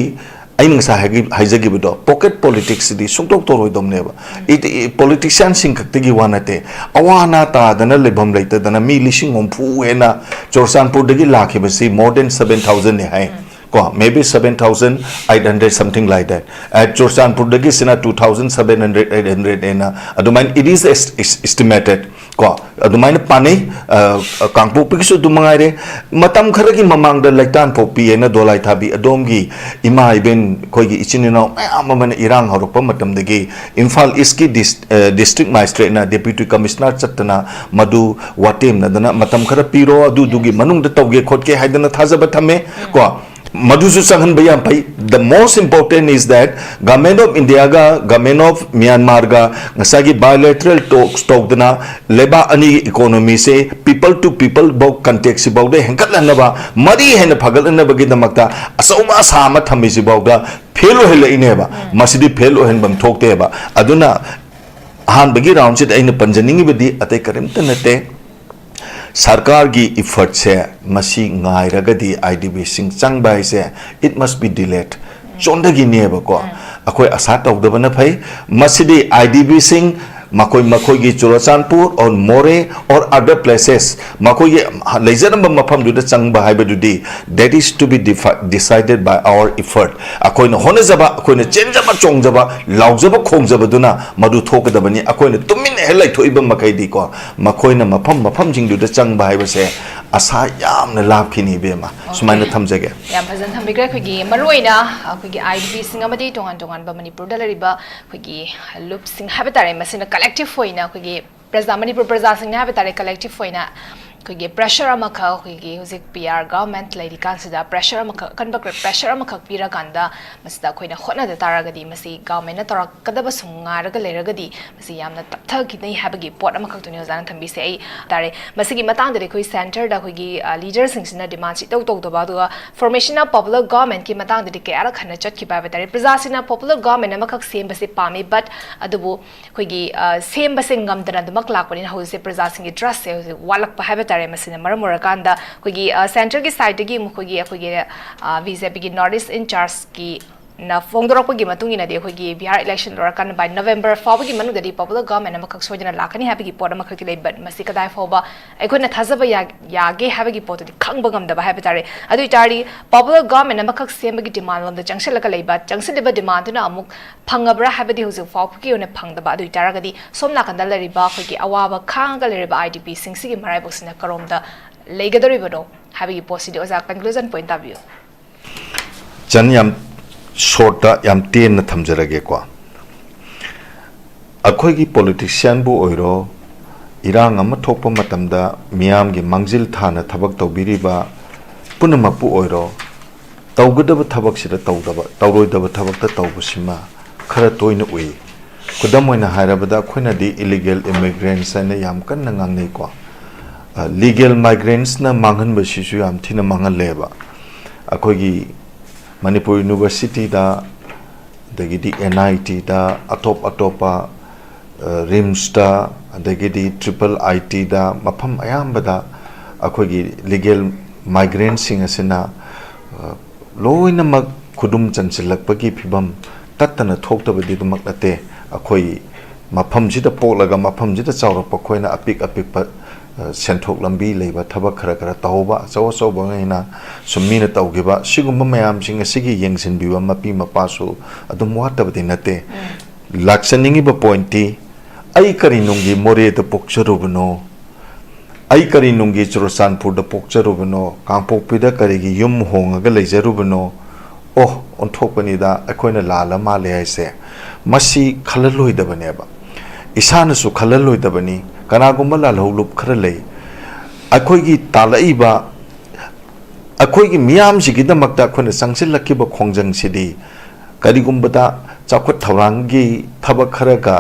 ꯑꯩꯅ ꯉꯁꯥꯏ ꯍꯥꯏꯈꯤ-, ꯍꯥꯏꯖꯈꯤꯕꯗꯣ, pocket politicsꯁꯤꯗꯤ ꯁꯨꯡꯇꯧ ꯇꯧꯔꯣꯏꯗꯕꯅꯦꯕ꯫ It, it, politicianꯁꯤꯡ ꯈꯛꯇꯒꯤ ꯋꯥ ꯅꯠꯇꯦ, ꯑꯋꯥ ꯑꯅꯥ ꯇꯥꯗꯅ ꯂꯩꯐꯝ ꯂꯩꯇꯗꯅ ꯃꯤ ꯂꯤꯁꯤꯡ ꯍꯨꯝꯐꯨ ꯍꯦꯟꯅ ꯆꯨꯔꯆꯥꯟꯄꯨꯔꯗꯒꯤ ꯂꯥꯛꯈꯤꯕꯁꯤ more than seven thousandꯅꯤ ꯍꯥꯏ꯫ ꯀꯣ, maybe seven thousand eight hundred, something like that꯫ A, ꯆꯨꯔꯆꯥꯟꯄꯨꯔꯗꯒꯤꯁꯤꯅ two thousand seven hundred, eight hundred ꯍꯦꯟꯅ ꯑꯗꯨꯃꯥꯏꯅ, it is est-, est-, estimated꯫ ꯀꯣ, ꯑꯗꯨꯃꯥꯏꯅ ꯄꯥꯅꯩ꯫ ꯑ, ꯀꯥꯡꯄꯣꯛꯄꯤꯒꯤꯁꯨ ꯑꯗꯨꯝ ꯃꯉꯥꯏꯔꯦ꯫ ꯃꯇꯝ ꯈꯔꯒꯤ ꯃꯃꯥꯡꯗ ꯂꯩꯇꯥꯟꯄꯣꯛꯄꯤ ꯍꯥꯏꯅ ꯗꯣꯂꯥꯏꯊꯥꯕꯤ ꯑꯗꯣꯝꯒꯤ ꯏꯃꯥ ꯏꯕꯦꯟ, ꯑꯩꯈꯣꯏꯒꯤ ꯏꯆꯤꯟ ꯏꯅꯥꯎ ꯃꯌꯥꯝ ꯑꯃꯅ ꯏꯔꯥꯡ ꯍꯧꯔꯛꯄ ꯃꯇꯝꯗꯒꯤ ꯏꯝꯐꯥꯜ ꯏꯁꯀꯤ ꯗꯤꯁ-, ꯑ, district magistrateꯅ deputy commissioner ꯆꯠꯇꯅ ꯃꯗꯨ ꯋꯥꯇꯦꯝꯅꯗꯅ ꯃꯇꯝ ꯈꯔ ꯄꯤꯔꯣ, ꯑꯗꯨꯗꯨꯒꯤ ꯃꯅꯨꯡꯗ ꯇꯧꯒꯦ ꯈꯣꯠꯀꯦ ꯍꯥꯏꯗꯅ ꯊꯥꯖꯕ ꯊꯝꯃꯦ꯫ ꯀꯣ, ꯃꯗꯨꯁꯨ ꯆꯪꯍꯟꯕ ꯌꯥꯝ ꯐꯩ꯫ The most important is that Government of Indiaꯒ Government of Myanmarꯒ ꯉꯁꯥꯏꯒꯤ bilateral talks ꯇꯧꯗꯅ ꯂꯩꯕꯥꯛ ꯑꯅꯤꯒꯤ economyꯁꯦ people to people ꯐꯥꯎ contactꯁꯤ ꯐꯥꯎꯗ ꯍꯦꯟꯒꯠꯍꯟꯅꯕ, ꯃꯔꯤ ꯍꯦꯟꯅ ꯐꯒꯠꯍꯟꯅꯕꯒꯤꯗꯃꯛꯇ ꯑꯆꯧꯕ ꯑꯁꯥ ꯑꯃ ꯊꯝꯃꯤꯁꯤ ꯐꯥꯎꯗ fail ꯑꯣꯏꯍꯜꯂꯛꯏꯅꯦꯕ꯫ ꯃꯁꯤꯗꯤ fail ꯑꯣꯏꯍꯟꯐꯝ ꯊꯣꯛꯇꯦꯕ꯫ ꯑꯗꯨꯅ ꯑꯍꯥꯟꯕꯒꯤ roundꯁꯤꯗ ꯑꯩꯅ ꯄꯟꯖꯅꯤꯡꯉꯤꯕꯗꯤ ꯑꯇꯩ ꯀꯔꯤꯝꯇ ꯅꯠꯇꯦ꯫ ꯁꯔꯀꯥꯔꯒꯤ effortꯁꯦ ꯃꯁꯤ ꯉꯥꯏꯔꯒꯗꯤ IDPꯁꯤꯡ ꯆꯪꯕ ꯍꯥꯏꯁꯦ, it must be delayed꯫ ꯆꯣꯟꯊꯈꯤꯅꯦꯕꯀꯣ꯫ ꯑꯩꯈꯣꯏ ꯑꯁꯥ ꯇꯧꯗꯕꯅ ꯐꯩ꯫ ꯃꯁꯤꯗꯤ IDPꯁꯤꯡ ꯃꯈꯣꯏ ꯃꯈꯣꯏꯒꯤ Churachandpur or Moreh or other places, ꯃꯈꯣꯏꯒꯤ ꯂꯩꯖꯔꯝꯕ ꯃꯐꯝꯗꯨꯗ ꯆꯪꯕ ꯍꯥꯏꯕꯗꯨꯗꯤ, that is to be defi-, decided by our effort꯫ ꯑꯩꯈꯣꯏꯅ ꯍꯣꯠꯅꯖꯕ, ꯑꯩꯈꯣꯏꯅ ꯆꯦꯟꯖꯕ, ꯆꯣꯡꯖꯕ, ꯂꯥꯎꯖꯕ, ꯈꯣꯡꯖꯕꯗꯨꯅ ꯃꯗꯨ ꯊꯣꯛꯀꯗꯕꯅꯤ꯫ ꯑꯩꯈꯣꯏꯅ ꯇꯨꯃꯤꯟꯅ ꯍꯦꯛ ꯂꯩꯊꯣꯛꯏꯕ ꯃꯈꯩꯗꯤꯀꯣ, ꯃꯈꯣꯏꯅ ꯃꯐꯝ ꯃꯐꯝꯁꯤꯡꯗꯨꯗ ꯆꯪꯕ ꯍꯥꯏꯕꯁꯦ ꯑꯁꯥ ꯌꯥꯝꯅ ꯂꯥꯞꯈꯤꯅꯤ, ꯏꯕꯦꯝꯃ꯫ ꯁꯨꯃꯥꯏꯅ ꯊꯝꯖꯒꯦ꯫ ꯌꯥꯝ ꯐꯖꯅ ꯊꯝꯕꯤꯈ꯭ꯔꯦ꯫ ꯑꯩꯈꯣꯏꯒꯤ ꯃꯔꯨꯑꯣꯏꯅ ꯑꯩꯈꯣꯏꯒꯤ IDPꯁꯤꯡ ꯑꯃꯗꯤ ꯇꯣꯉꯥꯟ ꯇꯣꯉꯥꯟꯕ ꯃꯅꯤꯄꯨꯔꯗ ꯂꯩꯔꯤꯕ ꯑꯩꯈꯣꯏꯒꯤ ꯂꯨꯞꯁꯤꯡ ꯍꯥꯏꯕ ꯇꯥꯔꯦ, ꯃꯁꯤꯅ collective ꯑꯣꯏꯅ ꯑꯩꯈꯣꯏꯒꯤ ꯄ꯭ꯔꯖꯥ, ꯃꯅꯤꯄꯨꯔ ꯄ꯭ꯔꯖꯥꯁꯤꯡꯅ ꯍꯥꯏꯕ ꯇꯥꯔꯦ, collective ꯑꯣꯏꯅ ꯑꯩꯈꯣꯏꯒꯤ ꯄ꯭ꯔꯦꯁꯔ ꯑꯃꯈꯛ, ꯑꯩꯈꯣꯏꯒꯤ ꯍꯧꯖꯤꯛ ꯄꯤ ꯑꯥꯔ ꯒꯚꯔꯟꯃꯦꯟꯠ ꯂꯩꯔꯤꯀꯥꯟꯁꯤꯗ ꯄ꯭ꯔꯦꯁꯔ ꯑꯃꯈꯛ, ꯑꯀꯟꯕ ꯄ꯭ꯔꯦꯁꯔ ꯑꯃꯈꯛ ꯄꯤꯔꯀꯥꯟꯗ ꯃꯁꯤꯗ ꯑꯩꯈꯣꯏꯅ ꯍꯣꯠꯅꯗ ꯇꯥꯔꯒꯗꯤ, ꯃꯁꯤ ꯒꯚꯔꯟꯃꯦꯟꯠꯅ ꯇꯧꯔꯛꯀꯗꯕ ꯁꯨꯝ ꯉꯥꯏꯔꯒ ꯂꯩꯔꯒꯗꯤ, ꯃꯁꯤ ꯌꯥꯝꯅ ꯇꯞꯊꯈꯤꯅꯤ ꯍꯥꯏꯕꯒꯤ ꯄꯣꯠ ꯑꯃꯈꯛꯇꯨꯅꯤ ꯑꯣꯖꯥꯅ ꯊꯝꯕꯤꯁꯦ꯫ ꯑꯩ ꯇꯥꯔꯦ, ꯃꯁꯤꯒꯤ ꯃꯇꯥꯡꯗꯗꯤ ꯑꯩꯈꯣꯏ ꯁꯦꯟꯇꯔꯗ ꯑꯩꯈꯣꯏꯒꯤ, ꯑ, ꯂꯤꯗꯔꯁꯤꯡꯁꯤꯅ ꯗꯤꯃꯥꯟꯁꯤ ꯏꯇꯧ ꯇꯧꯗꯕ, ꯑꯗꯨꯒ ꯐꯣꯔꯃꯦꯁꯟ ꯑꯣꯐ ꯄꯕ꯭ꯂꯤꯛ ꯒꯚꯔꯟꯃꯦꯟꯠꯀꯤ ꯃꯇꯥꯡꯗꯗꯤ ꯀꯌꯥꯔꯛ ꯍꯟꯅ ꯆꯠꯈꯤꯕ ꯍꯥꯏꯕ ꯇꯥꯔꯦ꯫ ꯄ꯭ꯔꯖꯥꯁꯤꯡꯅ ꯄꯣꯄꯨꯂꯔ ꯒꯚꯔꯟꯃꯦꯟꯠ ꯑꯃꯈꯛ ꯁꯦꯝꯕꯁꯤ ꯄꯥꯝꯃꯤ, ꯕꯠ ꯑꯗꯨꯕꯨ ꯑꯩꯈꯣꯏꯒꯤ, ꯑ, ꯁꯦꯝꯕꯁꯦ ꯉꯝꯗꯅ ꯑꯗꯨꯃꯛ ꯂꯥꯛꯄꯅꯤꯅ ꯍꯧꯖꯤꯛꯁꯦ ꯄ꯭ꯔꯖꯥꯁꯤꯡꯒꯤ ꯇ꯭ꯔꯁꯁꯦ ꯍꯧꯖꯤꯛ ꯋꯥꯠꯂꯛꯄ ꯍꯥꯏꯕ ꯇꯥꯔꯦ꯫ ꯃꯁꯤꯅ ꯃꯔꯝ ꯑꯣꯏꯔꯀꯥꯟꯗ ꯑꯩꯈꯣꯏꯒꯤ, ꯑ, ꯁꯦꯟꯇꯔꯒꯤ ꯁꯥꯏꯠꯇꯒꯤ ꯑꯃꯨꯛ ꯑꯩꯈꯣꯏꯒꯤ, ꯑꯩꯈꯣꯏꯒꯤ, ꯑ, ꯕꯤ ꯖꯦ ꯄꯤꯒꯤ ꯅꯣꯔꯠ ꯏꯁ ꯏꯟ ꯆꯥꯔꯖꯀꯤ ꯅ ꯐꯣꯡꯗꯣꯔꯛꯄꯒꯤ ꯃꯇꯨꯡ ꯏꯟꯅꯗꯤ ꯑꯩꯈꯣꯏꯒꯤ ꯕꯤꯍꯥꯔ ꯏꯂꯦꯛꯁꯟ ꯂꯣꯏꯔꯀꯥꯟꯗ by November ꯐꯥꯎꯕꯒꯤ ꯃꯅꯨꯡꯗꯗꯤ ꯄꯣꯄꯨꯂꯔ ꯒꯚꯔꯟꯃꯦꯟꯠ ꯑꯃꯈꯛ ꯁꯣꯏꯗꯅ ꯂꯥꯛꯀꯅꯤ ꯍꯥꯏꯕꯒꯤ ꯄꯣꯠ ꯑꯃꯈꯛꯇꯤ ꯂꯩ, ꯕꯠ ꯃꯁꯤ ꯀꯗꯥꯏ ꯐꯥꯎꯕ ꯑꯩꯈꯣꯏꯅ ꯊꯥꯖꯕ ꯌꯥ-, ꯌꯥꯒꯦ ꯍꯥꯏꯕꯒꯤ ꯄꯣꯠꯇꯨꯗꯤ ꯈꯪꯕ ꯉꯝꯗꯕ ꯍꯥꯏꯕ ꯇꯥꯔꯦ꯫ ꯑꯗꯨ ꯑꯣꯏꯇꯥꯔꯗꯤ ꯄꯣꯄꯨꯂꯔ ꯒꯚꯔꯟꯃꯦꯟꯠ ꯑꯃꯈꯛ ꯁꯦꯝꯕꯒꯤ ꯗꯤꯃꯥꯟ ꯂꯣꯝꯗ ꯆꯪꯁꯤꯜꯂꯒ ꯂꯩꯕ, ꯆꯪꯁꯤꯜꯂꯤꯕ ꯗꯤꯃꯥꯟꯗꯨꯅ ꯑꯃꯨꯛ ꯐꯪꯉꯕ꯭ꯔꯥ ꯍꯥꯏꯕꯗꯤ ꯍꯧꯖꯤꯛ ꯐꯥꯎꯕꯒꯤ ꯑꯣꯏꯅ ꯐꯪꯗꯕ꯫ ꯑꯗꯨ ꯑꯣꯏꯇꯥꯔꯒꯗꯤ ꯁꯣꯝ ꯅꯥꯀꯟꯗ ꯂꯩꯔꯤꯕ ꯑꯩꯈꯣꯏꯒꯤ ꯑꯋꯥꯕ ꯈꯥꯡꯉꯒ ꯂꯩꯔꯤꯕ ꯑꯥꯏ ꯗꯤ ꯄꯤꯁꯤꯡꯁꯤꯒꯤ ꯃꯔꯥꯏꯕꯛꯁꯤꯅ ꯀꯔꯣꯝꯗ ꯂꯩꯒꯗꯧꯔꯤꯕꯅꯣ ꯍꯥꯏꯕꯒꯤ ꯄꯣꯠꯁꯤꯗꯤ ꯑꯣꯖꯥ ꯀꯟꯀ꯭ꯂꯨꯖꯟ ꯄꯣꯏꯟꯠ ꯇꯥꯕꯤꯌꯨ꯫ ꯆꯟ, ꯌꯥꯝ ꯁꯣꯔꯠꯇ, ꯌꯥꯝ ꯇꯦꯟꯅ ꯊꯝꯖꯔꯒꯦꯀꯣ꯫ ꯑꯩꯈꯣꯏꯒꯤ ꯄꯣꯂꯤꯇꯤꯁꯤꯌꯥꯟꯕꯨ ꯑꯣꯏꯔꯣ, ꯏꯔꯥꯡ ꯑꯃ ꯊꯣꯛꯄ ꯃꯇꯝꯗ ꯃꯤꯌꯥꯝꯒꯤ ꯃꯥꯡꯖꯤꯜ ꯊꯥꯅ ꯊꯕꯛ ꯇꯧꯕꯤꯔꯤꯕ ꯄꯨꯝꯅꯃꯛꯄꯨ ꯑꯣꯏꯔꯣ, ꯇꯧꯒꯗꯕ ꯊꯕꯛꯁꯤꯗ ꯇꯧꯗꯕ, ꯇꯧꯔꯣꯏꯗꯕ ꯊꯕꯛꯇ ꯇꯧꯕꯁꯤꯃ ꯈꯔ ꯇꯣꯏꯅ ꯎꯏ꯫ ꯈꯨꯗꯝ ꯑꯣꯏꯅ ꯍꯥꯏꯔꯕꯗ, ꯑꯩꯈꯣꯏꯅꯗꯤ ꯏꯂꯤꯒꯦꯜ ꯏꯃꯤꯒ꯭ꯔꯦꯟꯠꯁ ꯍꯥꯏꯅ ꯌꯥꯝ ꯀꯟꯅ ꯉꯥꯡꯅꯩꯀꯣ꯫ ꯑ, ꯂꯤꯒꯦꯜ ꯃꯥꯏꯒ꯭ꯔꯦꯟꯠꯁꯅ ꯃꯥꯡꯍꯟꯕꯁꯤꯁꯨ ꯌꯥꯝ ꯊꯤꯅ ꯃꯥꯡꯍꯜꯂꯦꯕ꯫ ꯑꯩꯈꯣꯏꯒꯤ ꯃꯅꯤꯄꯨꯔ ꯌꯨꯅꯤꯚꯔꯁꯤꯇꯤꯗ, ꯑꯗꯒꯤꯗꯤ ꯑꯦꯟ ꯑꯥꯏ ꯇꯤꯗ, ꯑꯇꯣꯞ ꯑꯇꯣꯞꯄ, ꯑ, ꯔꯤꯝꯁꯇ, ꯑꯗꯒꯤꯗꯤ ꯇ꯭ꯔꯤꯄꯜ ꯑꯥꯏ ꯇꯤꯗ, ꯃꯐꯝ ꯑꯌꯥꯝꯕꯗ ꯑꯩꯈꯣꯏꯒꯤ ꯂꯤꯒꯦꯜ ꯃꯥꯏꯒ꯭ꯔꯦꯟꯠꯁꯤꯡ ꯑꯁꯤꯅ, ꯑ, ꯂꯣꯏꯅꯃꯛ ꯈꯨꯗꯨꯝ ꯆꯟꯁꯤꯜꯂꯛꯄꯒꯤ ꯐꯤꯕꯝ ꯇꯠꯇꯅ ꯊꯣꯛꯇꯕꯗꯤ ꯑꯗꯨꯃꯛ ꯅꯠꯇꯦ꯫ ꯑꯩꯈꯣꯏ ꯃꯐꯝꯁꯤꯗ ꯄꯣꯛꯂꯒ ꯃꯐꯝꯁꯤꯗ ꯆꯥꯎꯔꯛꯄ ꯑꯩꯈꯣꯏꯅ ꯑꯄꯤꯛ ꯑꯄꯤꯛꯄ, ꯑ, ꯁꯦꯟꯊꯣꯛ ꯂꯝꯕꯤ ꯂꯩꯕ ꯊꯕꯛ ꯈꯔ ꯈꯔ ꯇꯧꯍꯧꯕ, ꯑꯆꯧ ꯑꯆꯧꯕꯉꯩꯅ ꯁꯨꯝ ꯃꯤꯅ ꯇꯧꯈꯤꯕ, ꯁꯤꯒꯨꯝꯕ ꯃꯌꯥꯝꯁꯤꯡ ꯑꯁꯤꯒꯤ ꯌꯦꯡꯁꯤꯟꯕꯤꯕ ꯃꯄꯤ ꯃꯄꯥꯁꯨ ꯑꯗꯨꯝ ꯋꯥꯠꯇꯕꯗꯤ ꯅꯠꯇꯦ꯫ ꯂꯥꯛꯆꯅꯤꯡꯉꯤꯕ ꯄꯣꯏꯟꯠꯇꯤ, ꯑꯩ ꯀꯔꯤ ꯅꯨꯡꯒꯤ ꯃꯣꯔꯦꯗ ꯄꯣꯛꯆꯔꯨꯕꯅꯣ? ꯑꯩ ꯀꯔꯤ ꯅꯨꯡꯒꯤ ꯆꯨꯔꯆꯥꯟꯄꯨꯔꯗ ꯄꯣꯛꯆꯔꯨꯕꯅꯣ? ꯀꯥꯡꯄꯣꯛꯄꯤꯗ ꯀꯔꯤꯒꯤ ꯌꯨꯝ ꯍꯣꯡꯉꯒ ꯂꯩꯖꯔꯨꯕꯅꯣ? ꯑꯣ, ꯑꯣꯟꯊꯣꯛꯄꯅꯤꯗ, ꯑꯩꯈꯣꯏꯅ ꯂꯥꯜꯂ ꯃꯥꯜꯂꯦ ꯍꯥꯏꯁꯦ꯫ ꯃꯁꯤ ꯈꯜꯂꯂꯣꯏꯗꯕꯅꯦꯕ꯫ ꯏꯁꯥꯅꯁꯨ ꯈꯜꯂꯂꯣꯏꯗꯕꯅꯤ꯫ ꯀꯅꯥꯒꯨꯝꯕ ꯂꯥꯜꯍꯧ ꯂꯨꯞ ꯈꯔ ꯂꯩ꯫ ꯑꯩꯈꯣꯏꯒꯤ ꯇꯥꯜꯂꯛꯏꯕ, ꯑꯩꯈꯣꯏꯒꯤ ꯃꯤꯌꯥꯝꯁꯤꯒꯤꯗꯃꯛꯇ ꯑꯩꯈꯣꯏꯅ ꯆꯪꯁꯤꯜꯂꯛꯈꯤꯕ ꯈꯣꯡꯖꯪꯁꯤꯗꯤ, ꯀꯔꯤꯒꯨꯝꯕꯗ ꯆꯥꯎꯈꯠ ꯊꯧꯔꯥꯡꯒꯤ ꯊꯕꯛ ꯈꯔꯒ,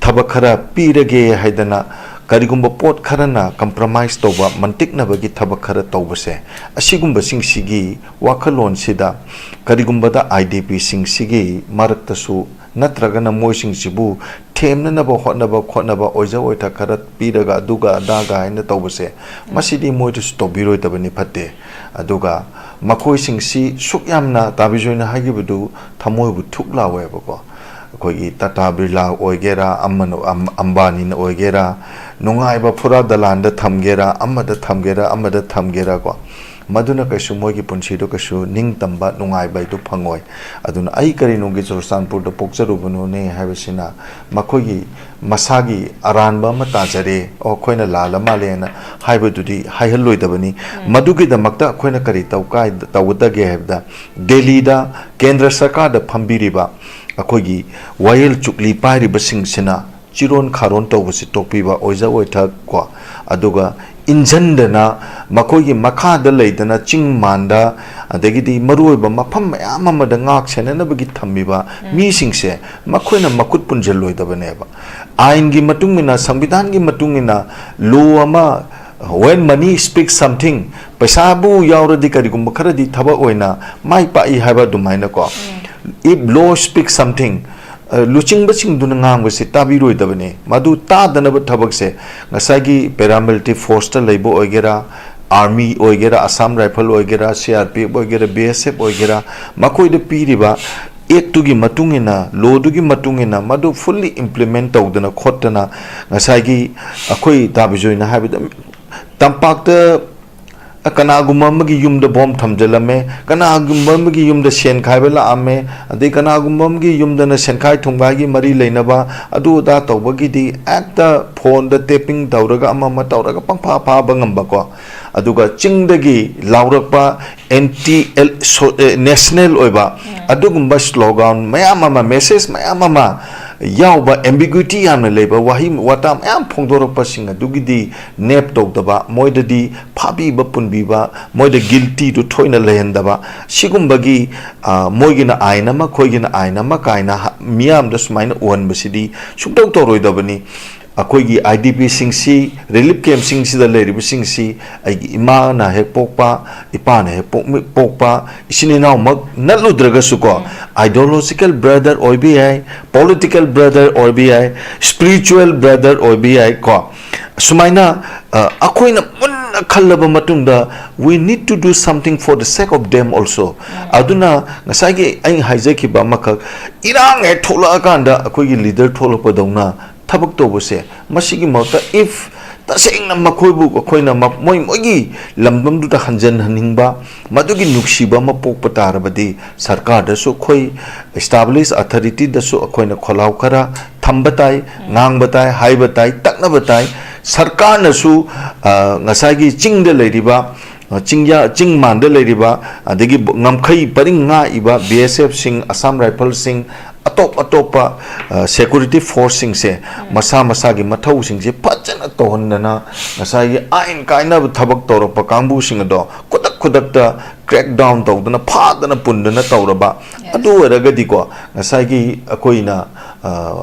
ꯊꯕꯛ ꯈꯔ ꯄꯤꯔꯒꯦ ꯍꯥꯏꯗꯅ ꯀꯔꯤꯒꯨꯝꯕ ꯄꯣꯠ ꯈꯔꯅ compromise ꯇꯧꯕ, ꯃꯟꯇꯤꯛꯅꯕꯒꯤ ꯊꯕꯛ ꯈꯔ ꯇꯧꯕꯁꯦ, ꯑꯁꯤꯒꯨꯝꯕꯁꯤꯡꯁꯤꯒꯤ ꯋꯥꯈꯜꯂꯣꯟꯁꯤꯗ ꯀꯔꯤꯒꯨꯝꯕꯗ IDPꯁꯤꯡꯁꯤꯒꯤ ꯃꯔꯛꯇꯁꯨ ꯅꯠꯇ꯭ꯔꯒꯅ ꯃꯣꯏꯁꯤꯡꯁꯤꯕꯨ ꯊꯦꯝꯅꯅꯕ ꯍꯣꯠꯅꯕ ꯈꯣꯠꯅꯕ, ꯑꯣꯏꯖ ꯑꯣꯏꯊꯛ ꯈꯔ ꯄꯤꯔꯒ ꯑꯗꯨꯒ ꯑꯗꯥꯒ ꯍꯥꯏꯅ ꯇꯧꯕꯁꯦ, ꯃꯁꯤꯗꯤ ꯃꯣꯏꯗꯁꯨ ꯇꯧꯕꯤꯔꯣꯏꯗꯕꯅꯤ, ꯐꯠꯇꯦ꯫ ꯑꯗꯨꯒ ꯃꯈꯣꯏꯁꯤꯡꯁꯤ ꯁꯨꯛ ꯌꯥꯝꯅ ꯇꯥꯕꯤꯖꯣꯏꯅ ꯍꯥꯏꯈꯤꯕꯗꯨ ꯊꯃꯣꯏꯕꯨ ꯊꯨꯛ ꯂꯥꯎꯋꯦꯕꯀꯣ꯫ ꯑꯩꯈꯣꯏꯒꯤ ꯇꯥꯇꯥ ꯕꯤꯔꯂꯥ ꯑꯣꯏꯒꯦꯔꯥ, ꯑꯃꯅ, ꯑꯝ-, ꯑꯝꯕꯥꯅꯤꯅ ꯑꯣꯏꯒꯦꯔꯥ, ꯅꯨꯡꯉꯥꯏꯕ ꯐꯨꯔꯥ ꯗꯂꯥꯟꯗ ꯊꯝꯒꯦꯔꯥ, ꯑꯃꯗ ꯊꯝꯒꯦꯔꯥ, ꯑꯃꯗ ꯊꯝꯒꯦꯔꯥ ꯀꯣ, ꯃꯗꯨꯅ ꯀꯩꯁꯨ ꯃꯣꯏꯒꯤ ꯄꯨꯟꯁꯤꯗꯣ ꯀꯩꯁꯨ ꯅꯤꯡꯇꯝꯕ, ꯅꯨꯡꯉꯥꯏꯕ ꯍꯥꯏꯗꯨ ꯐꯪꯉꯣꯏ꯫ ꯑꯗꯨꯅ ꯑꯩ ꯀꯔꯤ ꯅꯨꯡꯒꯤ ꯆꯨꯔꯆꯥꯟꯄꯨꯔꯗ ꯄꯣꯛꯆꯔꯨꯕꯅꯣꯅꯦ ꯍꯥꯏꯕꯁꯤꯅ ꯃꯈꯣꯏꯒꯤ ꯃꯁꯥꯒꯤ ꯑꯔꯥꯟꯕ ꯑꯃ ꯇꯥꯖꯔꯦ, ꯑꯣ, ꯑꯩꯈꯣꯏꯅ ꯂꯥꯜꯂ ꯃꯥꯜꯂꯦꯅ ꯍꯥꯏꯕꯗꯨꯗꯤ ꯍꯥꯏꯍꯜꯂꯣꯏꯗꯕꯅꯤ꯫ ꯃꯗꯨꯒꯤꯗꯃꯛꯇ ꯑꯩꯈꯣꯏꯅ ꯀꯔꯤ ꯇꯧ ꯀꯥꯏ-, ꯇꯧꯒꯗꯒꯦ ꯍꯥꯏꯕꯗ, ꯗꯦꯜꯂꯤꯗ ꯀꯦꯟꯗ꯭ꯔ ꯁꯔꯀꯥꯔꯗ ꯐꯝꯕꯤꯔꯤꯕ ꯑꯩꯈꯣꯏꯒꯤ ꯋꯥꯌꯦꯜ ꯆꯨꯛꯂꯤ ꯄꯥꯏꯔꯤꯕꯁꯤꯡꯁꯤꯅ ꯆꯤꯔꯣꯟ ꯈꯥꯔꯣꯟ ꯇꯧꯕꯁꯤ ꯇꯣꯛꯄꯤꯕ, ꯑꯣꯏꯖ ꯑꯣꯏꯊꯛ ꯀꯣ, ꯑꯗꯨꯒ ꯏꯟꯖꯟꯗꯅ ꯃꯈꯣꯏꯒꯤ ꯃꯈꯥꯗ ꯂꯩꯗꯅ ꯆꯤꯡ ꯃꯥꯟꯗ, ꯑꯗꯒꯤꯗꯤ ꯃꯔꯨꯑꯣꯏꯕ ꯃꯐꯝ ꯃꯌꯥꯝ ꯑꯃꯗ ꯉꯥꯛ ꯁꯦꯟꯅꯅꯕꯒꯤ ꯊꯝꯃꯤꯕ ꯃꯤꯁꯤꯡꯁꯦ ꯃꯈꯣꯏꯅ ꯃꯈꯨꯠ ꯄꯨꯟꯁꯤꯜꯂꯣꯏꯗꯕꯅꯦꯕ꯫ ꯑꯥꯏꯟꯒꯤ ꯃꯇꯨꯡ ꯏꯟꯅ, ꯁꯪꯕꯤꯙꯥꯟꯒꯤ ꯃꯇꯨꯡ ꯏꯟꯅ, ꯂꯣ ꯑꯃ, "When money speaks something", ꯄꯩꯁꯥꯕꯨ ꯌꯥꯎꯔꯗꯤ ꯀꯔꯤꯒꯨꯝꯕ ꯈꯔꯗꯤ ꯊꯕꯛ ꯑꯣꯏꯅ ꯃꯥꯏ ꯄꯥꯛꯏ ꯍꯥꯏꯕ ꯑꯗꯨꯃꯥꯏꯅꯀꯣ, "If law speaks something", ꯑ, ꯂꯨꯆꯤꯡꯕꯁꯤꯡꯗꯨꯅ ꯉꯥꯡꯕꯁꯤ ꯇꯥꯕꯤꯔꯣꯏꯗꯕꯅꯤ꯫ ꯃꯗꯨ ꯇꯥꯗꯅꯕ ꯊꯕꯛꯁꯦ ꯉꯁꯥꯏꯒꯤ paramilitary forceꯇ ꯂꯩꯕ ꯑꯣꯏꯒꯦꯔꯥ, army ꯑꯣꯏꯒꯦꯔꯥ, Assam Rifle ꯑꯣꯏꯒꯦꯔꯥ, CRPF ꯑꯣꯏꯒꯦꯔꯥ, BSF ꯑꯣꯏꯒꯦꯔꯥ, ꯃꯈꯣꯏꯗ ꯄꯤꯔꯤꯕ actꯇꯨꯒꯤ ꯃꯇꯨꯡ ꯏꯟꯅ, lawꯗꯨꯒꯤ ꯃꯇꯨꯡ ꯏꯟꯅ ꯃꯗꯨ fully implement ꯇꯧꯗꯅ ꯈꯣꯠꯇꯅ, ꯉꯁꯥꯏꯒꯤ ꯑꯩꯈꯣꯏ ꯇꯥꯕꯤꯖꯣꯏꯅ ꯍꯥꯏꯕꯗ, ꯇꯝꯄꯥꯛꯇ ꯀꯅꯥꯒꯨꯝꯕ ꯑꯃꯒꯤ ꯌꯨꯝꯗ ꯕꯣꯝ ꯊꯝꯖꯤꯜꯂꯝꯃꯦ, ꯀꯅꯥꯒꯨꯝꯕ ꯑꯃꯒꯤ ꯌꯨꯝꯗ ꯁꯦꯟ ꯈꯥꯏꯕ ꯂꯥꯛꯑꯝꯃꯦ, ꯑꯗꯩ ꯀꯅꯥꯒꯨꯝꯕ ꯑꯃꯒꯤ ꯌꯨꯝꯗꯅ ꯁꯦꯟꯈꯥꯏ ꯊꯨꯝꯈꯥꯏꯒꯤ ꯃꯔꯤ ꯂꯩꯅꯕ ꯑꯗꯨ ꯑꯗꯥ ꯇꯧꯕꯒꯤꯗꯤ ꯍꯦꯛꯇ ꯐꯣꯟꯗ ꯇꯦꯄꯤꯡ ꯇꯧꯔꯒ ꯑꯃ ꯑꯃ ꯇꯧꯔꯒ ꯄꯪꯐꯥ ꯐꯥꯕ ꯉꯝꯕꯀꯣ꯫ ꯑꯗꯨꯒ ꯆꯤꯡꯗꯒꯤ ꯂꯥꯎꯔꯛꯄ ꯑꯦꯟꯇꯤ ꯑꯦꯜ-, ꯁꯣ-, ꯑꯦ, ꯅꯦꯁꯅꯦꯜ ꯑꯣꯏꯕ ꯑꯗꯨꯒꯨꯝꯕ ꯁ꯭ꯂꯣꯒꯥꯟ ꯃꯌꯥꯝ ꯑꯃ, ꯃꯦꯁꯦꯖ ꯃꯌꯥꯝ ꯑꯃ ꯌꯥꯎꯕ, ꯑꯦꯝꯕꯤꯒ꯭ꯋꯤꯇꯤ ꯌꯥꯝꯅ ꯂꯩꯕ ꯋꯥꯍꯩ ꯋꯥꯇꯥ ꯃꯌꯥꯝ ꯐꯣꯡꯗꯣꯔꯛꯄꯁꯤꯡ ꯑꯗꯨꯒꯤꯗꯤ ꯅꯦꯞ ꯇꯧꯗꯕ, ꯃꯣꯏꯗꯗꯤ ꯐꯥꯕꯤꯕ ꯄꯨꯟꯕꯤꯕ, ꯃꯣꯏꯗ ꯒꯤꯜꯇꯤꯗꯨ ꯊꯣꯏꯅ ꯂꯩꯍꯟꯗꯕ, ꯁꯤꯒꯨꯝꯕꯒꯤ, ꯑ, ꯃꯣꯏꯒꯤꯅ ꯑꯥꯏꯟ ꯑꯃ, ꯑꯩꯈꯣꯏꯒꯤꯅ ꯑꯥꯏꯟ ꯑꯃ ꯀꯥꯏꯅ ꯍ-, ꯃꯤꯌꯥꯝꯗ ꯁꯨꯃꯥꯏꯅ ꯎꯍꯟꯕꯁꯤꯗꯤ ꯁꯨꯡꯇꯧ ꯇꯧꯔꯣꯏꯗꯕꯅꯤ꯫ ꯑꯩꯈꯣꯏꯒꯤ ꯑꯥꯏ ꯗꯤ ꯄꯤꯁꯤꯡꯁꯤ, ꯔꯤꯂꯤꯐ ꯀꯦꯝꯞꯁꯤꯡꯁꯤꯗ ꯂꯩꯔꯤꯕꯁꯤꯡꯁꯤ, ꯑꯩꯒꯤ ꯏꯃꯥꯅ ꯍꯦꯛ ꯄꯣꯛꯄ, ꯏꯄꯥꯅ ꯍꯦꯛ ꯄꯣꯛꯃꯤ-, ꯄꯣꯛꯄ, ꯏꯆꯤꯟ ꯏꯅꯥꯎꯃꯛ ꯅꯠꯂꯨꯗ꯭ꯔꯒꯁꯨꯀꯣ, ideological brother ꯑꯣꯏꯕ ꯌꯥꯏ, political brother ꯑꯣꯏꯕ ꯌꯥꯏ, spiritual brother ꯑꯣꯏꯕ ꯌꯥꯏ ꯀꯣ꯫ ꯁꯨꯃꯥꯏꯅ, ꯑ, ꯑꯩꯈꯣꯏꯅ ꯃꯨꯟꯅ ꯈꯜꯂꯕ ꯃꯇꯨꯡꯗ, we need to do something for the sake of them also. ꯑꯗꯨꯅ ꯉꯁꯥꯏꯒꯤ ꯑꯩꯅ ꯍꯥꯏꯖꯈꯤꯕ ꯑꯃꯈꯛ, ꯏꯔꯥꯡ ꯍꯦꯛ ꯊꯣꯛꯂꯛꯑꯀꯥꯟꯗ ꯑꯩꯈꯣꯏꯒꯤ ꯂꯤꯗꯔ ꯊꯣꯛꯂꯛꯄꯗꯧꯅ ꯊꯕꯛ ꯇꯧꯕꯁꯦ, ꯃꯁꯤꯒꯤ ꯃꯍꯨꯠꯇ, if ꯇꯁꯦꯡꯅ ꯃꯈꯣꯏꯕꯨ ꯑꯩꯈꯣꯏꯅ ꯃ-, ꯃꯣꯏ, ꯃꯣꯏꯒꯤ ꯂꯝꯗꯝꯗꯨꯗ ꯍꯟꯖꯤꯟꯍꯟꯅꯤꯡꯕ, ꯃꯗꯨꯒꯤ ꯅꯨꯡꯁꯤꯕ ꯑꯃ ꯄꯣꯛꯄ ꯇꯥꯔꯕꯗꯤ, ꯁꯔꯀꯥꯔꯗꯁꯨ ꯑꯩꯈꯣꯏ, ꯏꯁꯇꯥꯕ꯭ꯂꯤꯁ ꯑꯣꯊꯣꯔꯤꯇꯤꯗꯁꯨ ꯑꯩꯈꯣꯏꯅ ꯈꯣꯜꯂꯥꯎ ꯈꯔ ꯊꯝꯕ ꯇꯥꯏ, ꯉꯥꯡꯕ ꯇꯥꯏ, ꯍꯥꯏꯕ ꯇꯥꯏ, ꯇꯛꯅꯕ ꯇꯥꯏ꯫ ꯁꯔꯀꯥꯔꯅꯁꯨ, ꯑ, ꯉꯁꯥꯏꯒꯤ ꯆꯤꯡꯗ ꯂꯩꯔꯤꯕ, ꯑ, ꯆꯤꯡꯌꯥ-, ꯆꯤꯡ ꯃꯥꯟꯗ ꯂꯩꯔꯤꯕ, ꯑꯗꯒꯤ ꯕ-, ꯉꯝꯈꯩ ꯄꯔꯤꯡ ꯉꯥꯛꯏꯕ ꯕꯤ ꯑꯦꯁ ꯑꯦꯐꯁꯤꯡ, ꯑꯁꯥꯝ ꯔꯥꯏꯐꯜꯁꯤꯡ, ꯑꯇꯣꯞ ꯑꯇꯣꯞꯄ, ꯑ, ꯁꯦꯀ꯭ꯌꯨꯔꯤꯇꯤ ꯐꯣꯔꯁꯁꯤꯡꯁꯦ ꯃꯁꯥ ꯃꯁꯥꯒꯤ ꯃꯊꯧꯁꯤꯡꯁꯦ ꯐꯖꯅ ꯇꯧꯍꯟꯗꯅ, ꯉꯁꯥꯏꯒꯤ ꯑꯥꯏꯟ ꯀꯥꯏꯅꯕ ꯊꯕꯛ ꯇꯧꯔꯛꯄ ꯀꯥꯡꯕꯨꯁꯤꯡ ꯑꯗꯣ ꯈꯨꯗꯛ ꯈꯨꯗꯛꯇ ꯀ꯭ꯔꯦꯛ ꯗꯥꯎꯟ ꯇꯧꯗꯅ, ꯐꯥꯗꯅ ꯄꯨꯟꯗꯅ ꯇꯧꯔꯕ, ꯑꯗꯨ ꯑꯣꯏꯔꯒꯗꯤꯀꯣ, ꯉꯁꯥꯏꯒꯤ ꯑꯩꯈꯣꯏꯅ, ꯑ,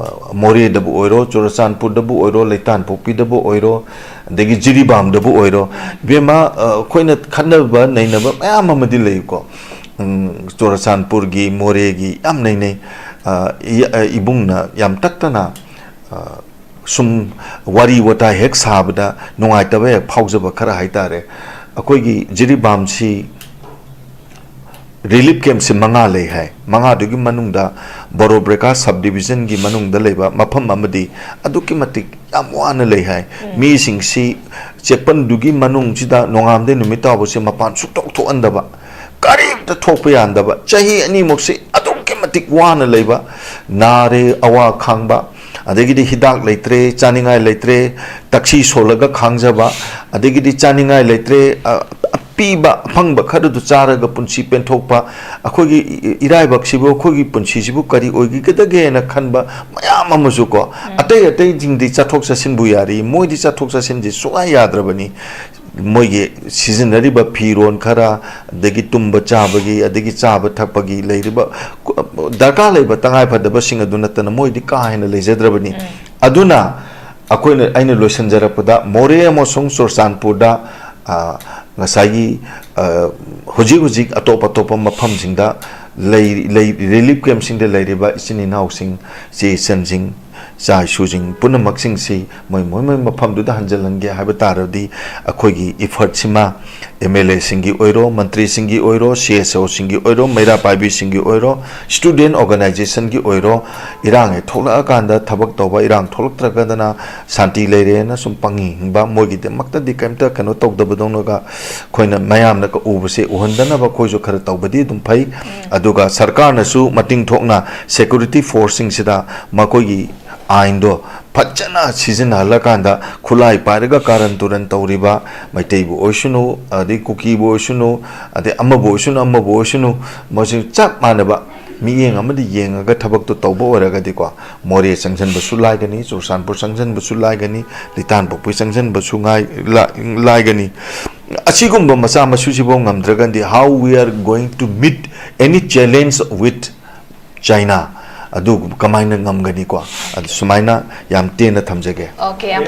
ꯃꯣꯔꯦꯗꯕꯨ ꯑꯣꯏꯔꯣ, ꯆꯨꯔꯆꯥꯟꯄꯨꯔꯗꯕꯨ ꯑꯣꯏꯔꯣ, ꯂꯩꯇꯥꯟꯄꯣꯛꯄꯤꯗꯕꯨ ꯑꯣꯏꯔꯣ, ꯑꯗꯒꯤ ꯖꯤꯔꯤꯕꯥꯝꯗꯕꯨ ꯑꯣꯏꯔꯣ, ꯏꯕꯦꯝꯃ, ꯑ, ꯑꯩꯈꯣꯏꯅ ꯈꯟꯅꯕ ꯅꯩꯅꯕ ꯃꯌꯥꯝ ꯑꯃꯗꯤ ꯂꯩꯀꯣ꯫ ꯎꯝ, ꯆꯨꯔꯆꯥꯟꯄꯨꯔꯒꯤ, ꯃꯣꯔꯦꯒꯤ ꯌꯥꯝ ꯅꯩꯅꯩ꯫ ꯑ, ꯏ-, ꯑ, ꯏꯕꯨꯡꯅ ꯌꯥꯝ ꯇꯛꯇꯅ, ꯑ, ꯁꯨꯝ ꯋꯥꯔꯤ ꯋꯥꯇꯥꯏ ꯍꯦꯛ ꯁꯥꯕꯗ ꯅꯨꯡꯉꯥꯏꯇꯕ ꯍꯦꯛ ꯐꯥꯎꯖꯕ ꯈꯔ ꯍꯥꯏꯇꯥꯔꯦ꯫ ꯑꯩꯈꯣꯏꯒꯤ ꯖꯤꯔꯤꯕꯥꯝꯁꯤ ꯔꯤꯂꯤꯐ ꯀꯦꯝꯞꯁꯦ ꯃꯉꯥ ꯂꯩ ꯍꯥꯏ꯫ ꯃꯉꯥꯗꯨꯒꯤ ꯃꯅꯨꯡꯗ ꯕꯣꯔꯣꯕ꯭ꯔꯦꯀꯥ ꯁꯕ ꯗꯤꯕꯤꯖꯟꯒꯤ ꯃꯅꯨꯡꯗ ꯂꯩꯕ ꯃꯐꯝ ꯑꯃꯗꯤ ꯑꯗꯨꯛꯀꯤ ꯃꯇꯤꯛ ꯌꯥꯝ ꯋꯥꯅ ꯂꯩ ꯍꯥꯏ꯫ ꯎꯝ꯫ ꯃꯤꯁꯤꯡꯁꯤ ꯆꯦꯛꯄꯟꯗꯨꯒꯤ ꯃꯅꯨꯡꯁꯤꯗ ꯅꯣꯡꯉꯥꯟꯕꯗꯩ ꯅꯨꯃꯤꯠ ꯇꯥꯕꯁꯦ ꯃꯄꯥꯟ ꯁꯨꯛꯊꯣꯛ ꯊꯣꯛꯍꯟꯗꯕ, ꯀꯔꯤꯝꯇ ꯊꯣꯛꯄ ꯌꯥꯍꯟꯗꯕ, ꯆꯍꯤ ꯑꯅꯤꯃꯨꯛꯁꯤ ꯑꯗꯨꯛꯀꯤ ꯃꯇꯤꯛ ꯋꯥꯅ ꯂꯩꯕ, ꯅꯥꯔꯦ, ꯑꯋꯥ ꯈꯥꯡꯕ, ꯑꯗꯒꯤꯗꯤ ꯍꯤꯗꯥꯛ ꯂꯩꯇ꯭ꯔꯦ, ꯆꯥꯅꯤꯡꯉꯥꯏ ꯂꯩꯇ꯭ꯔꯦ, ꯇꯛꯁꯤ ꯁꯣꯜꯂꯒ ꯈꯥꯡꯖꯕ, ꯑꯗꯒꯤꯗꯤ ꯆꯥꯅꯤꯡꯉꯥꯏ ꯂꯩꯇ꯭ꯔꯦ, ꯑ, ꯑꯄꯤꯕ ꯑꯐꯪꯕ ꯈꯔꯗꯨ ꯆꯥꯔꯒ ꯄꯨꯟꯁꯤ ꯄꯦꯟꯊꯣꯛꯄ, ꯑꯩꯈꯣꯏꯒꯤ ꯏ-, ꯏꯔꯥꯏꯕꯛꯁꯤꯕꯨ, ꯑꯩꯈꯣꯏꯒꯤ ꯄꯨꯟꯁꯤꯁꯤꯕꯨ ꯀꯔꯤ ꯑꯣꯏꯈꯤꯒꯗꯒꯦꯅ ꯈꯟꯕ ꯃꯌꯥꯝ ꯑꯃꯁꯨ ꯀꯣ, ꯎꯝ꯫ ꯑꯇꯩ ꯑꯇꯩꯁꯤꯡꯗꯤ ꯆꯠꯊꯣꯛ ꯆꯠꯁꯤꯟꯕꯨ ꯌꯥꯔꯤ, ꯃꯣꯏꯗꯤ ꯆꯠꯊꯣꯛ ꯆꯠꯁꯤꯟꯁꯤ ꯁꯨꯡꯌꯥ ꯌꯥꯗ꯭ꯔꯕꯅꯤ꯫ ꯃꯣꯏꯒꯤ ꯁꯤꯖꯤꯟꯅꯔꯤꯕ ꯐꯤꯔꯣꯟ ꯈꯔ, ꯑꯗꯒꯤ ꯇꯨꯝꯕ ꯆꯥꯕꯒꯤ, ꯑꯗꯒꯤ ꯆꯥꯕ ꯊꯛꯄꯒꯤ ꯂꯩꯔꯤꯕ ꯀꯨ-, ꯗꯔꯀꯥꯔ ꯂꯩꯕ ꯇꯉꯥꯏ ꯐꯗꯕꯁꯤꯡ ꯑꯗꯨ ꯅꯠꯇꯅ ꯃꯣꯏꯗꯤ ꯀꯥ ꯍꯦꯟꯅ ꯂꯩꯖꯗ꯭ꯔꯕꯅꯤ꯫ ꯎꯝ꯫ ꯑꯗꯨꯅ ꯑꯩꯈꯣꯏꯅ, ꯑꯩꯅ ꯂꯣꯏꯁꯤꯟꯖꯔꯛꯄꯗ ꯃꯣꯔꯦ ꯑꯃꯁꯨꯡ ꯆꯨꯔꯆꯥꯟꯄꯨꯔꯗ, ꯑ, ꯉꯁꯥꯏꯒꯤ, ꯑ, ꯍꯧꯖꯤꯛ ꯍꯧꯖꯤꯛ ꯑꯇꯣꯞ ꯑꯇꯣꯞꯄ ꯃꯐꯝꯁꯤꯡꯗ ꯂꯩ-, ꯂꯩ-, ꯔꯤꯂꯤꯐ ꯀꯦꯝꯞꯁꯤꯡꯗ ꯂꯩꯔꯤꯕ ꯏꯆꯤꯟ ꯏꯅꯥꯎꯁꯤꯡ, ꯏꯆꯦ ꯏꯆꯟꯁꯤꯡ, ꯏꯆꯥ ꯏꯁꯨꯁꯤꯡ ꯄꯨꯝꯅꯃꯛꯁꯤꯡꯁꯤ ꯃꯣꯏ, ꯃꯣꯏ, ꯃꯣꯏ ꯃꯐꯝꯗꯨꯗ ꯍꯟꯖꯤꯜꯍꯟꯒꯦ ꯍꯥꯏꯕ ꯇꯥꯔꯕꯗꯤ ꯑꯩꯈꯣꯏꯒꯤ ꯏꯐꯔꯠꯁꯤꯃ ꯑꯦꯝ ꯑꯦꯜ ꯑꯦꯁꯤꯡꯒꯤ ꯑꯣꯏꯔꯣ, ꯃꯟꯇ꯭ꯔꯤꯁꯤꯡꯒꯤ ꯑꯣꯏꯔꯣ, ꯁꯤ ꯑꯦꯁ ꯑꯣꯁꯤꯡꯒꯤ ꯑꯣꯏꯔꯣ, ꯃꯩꯔꯥ ꯄꯥꯏꯕꯤꯁꯤꯡꯒꯤ ꯑꯣꯏꯔꯣ, ꯁ꯭ꯇꯨꯗꯦꯟꯠ ꯑꯣꯔꯒꯅꯥꯏꯖꯦꯁꯟꯒꯤ ꯑꯣꯏꯔꯣ, ꯏꯔꯥꯡ ꯍꯦꯛ ꯊꯣꯛꯂꯛꯑꯀꯥꯟꯗ ꯊꯕꯛ ꯇꯧꯕ, ꯏꯔꯥꯡ ꯊꯣꯛꯂꯛꯇ꯭ꯔꯒꯗꯅ ꯁꯥꯟꯇꯤ ꯂꯩꯔꯦꯅ ꯁꯨꯝ ꯄꯪꯍꯤꯡ ꯍꯤꯡꯕ, ꯃꯣꯏꯒꯤꯗꯃꯛꯇꯗꯤ ꯀꯩꯝꯇ ꯀꯩꯅꯣ ꯇꯧꯗꯕꯗꯧꯅꯒ ꯑꯩꯈꯣꯏꯅ ꯃꯌꯥꯝꯅꯒ ꯎꯕꯁꯦ ꯎꯍꯟꯗꯅꯕ ꯑꯩꯈꯣꯏꯁꯨ ꯈꯔ ꯇꯧꯕꯗꯤ ꯑꯗꯨꯝ ꯐꯩ꯫ ꯎꯝ꯫ ꯑꯗꯨꯒ ꯁꯔꯀꯥꯔꯅꯁꯨ ꯃꯇꯤꯡ ꯊꯣꯛꯅ ꯁꯦꯀ꯭ꯌꯨꯔꯤꯇꯤ ꯐꯣꯔꯁꯁꯤꯡꯁꯤꯗ ꯃꯈꯣꯏꯒꯤ ꯑꯥꯏꯟꯗꯣ ꯐꯖꯅ ꯁꯤꯖꯤꯟꯅꯍꯜꯂꯀꯥꯟꯗ ꯈꯨꯠꯂꯥꯏ ꯄꯥꯏꯔꯒ ꯀꯥꯔꯟ ꯇꯨꯔꯟ ꯇꯧꯔꯤꯕ ꯃꯩꯇꯩꯕꯨ ꯑꯣꯏꯁꯅꯨ, ꯑꯗꯩ ꯀꯨꯀꯤꯕꯨ ꯑꯣꯏꯁꯅꯨ, ꯑꯗꯩ ꯑꯃꯕꯨ ꯑꯣꯏꯁꯅꯨ, ꯑꯃꯕꯨ ꯑꯣꯏꯁꯅꯨ, ꯃꯁꯤ ꯆꯞ ꯃꯥꯟꯅꯕ ꯃꯤꯠꯌꯦꯡ ꯑꯃꯗ ꯌꯦꯡꯉꯒ ꯊꯕꯛꯇꯨ ꯇꯧꯕ ꯑꯣꯏꯔꯒꯗꯤꯀꯣ, ꯃꯣꯔꯦ ꯆꯪꯁꯤꯟꯕꯁꯨ ꯂꯥꯏꯒꯅꯤ, ꯆꯨꯔꯆꯥꯟꯄꯨꯔ ꯆꯪꯁꯤꯟꯕꯁꯨ ꯂꯥꯏꯒꯅꯤ, ꯂꯤꯇꯥꯟꯄꯣꯛꯄꯤ ꯆꯪꯁꯤꯟꯕꯁꯨ ꯉꯥꯏ-, ꯂꯥ-, ꯂꯥꯏꯒꯅꯤ꯫ ꯑꯁꯤꯒꯨꯝꯕ ꯃꯆꯥ ꯃꯁꯨꯁꯤꯐꯥꯎ ꯉꯝꯗ꯭ꯔꯒꯗꯤ how we are going to meet any challenge with China? ꯑꯗꯨ ꯀꯃꯥꯏꯅ ꯉꯝꯒꯅꯤꯀꯣ? ꯑꯗꯨ ꯁꯨꯃꯥꯏꯅ ꯌꯥꯝ ꯇꯦꯟꯅ ꯊꯝꯖꯒꯦ꯫ Okay, ꯌꯥꯝ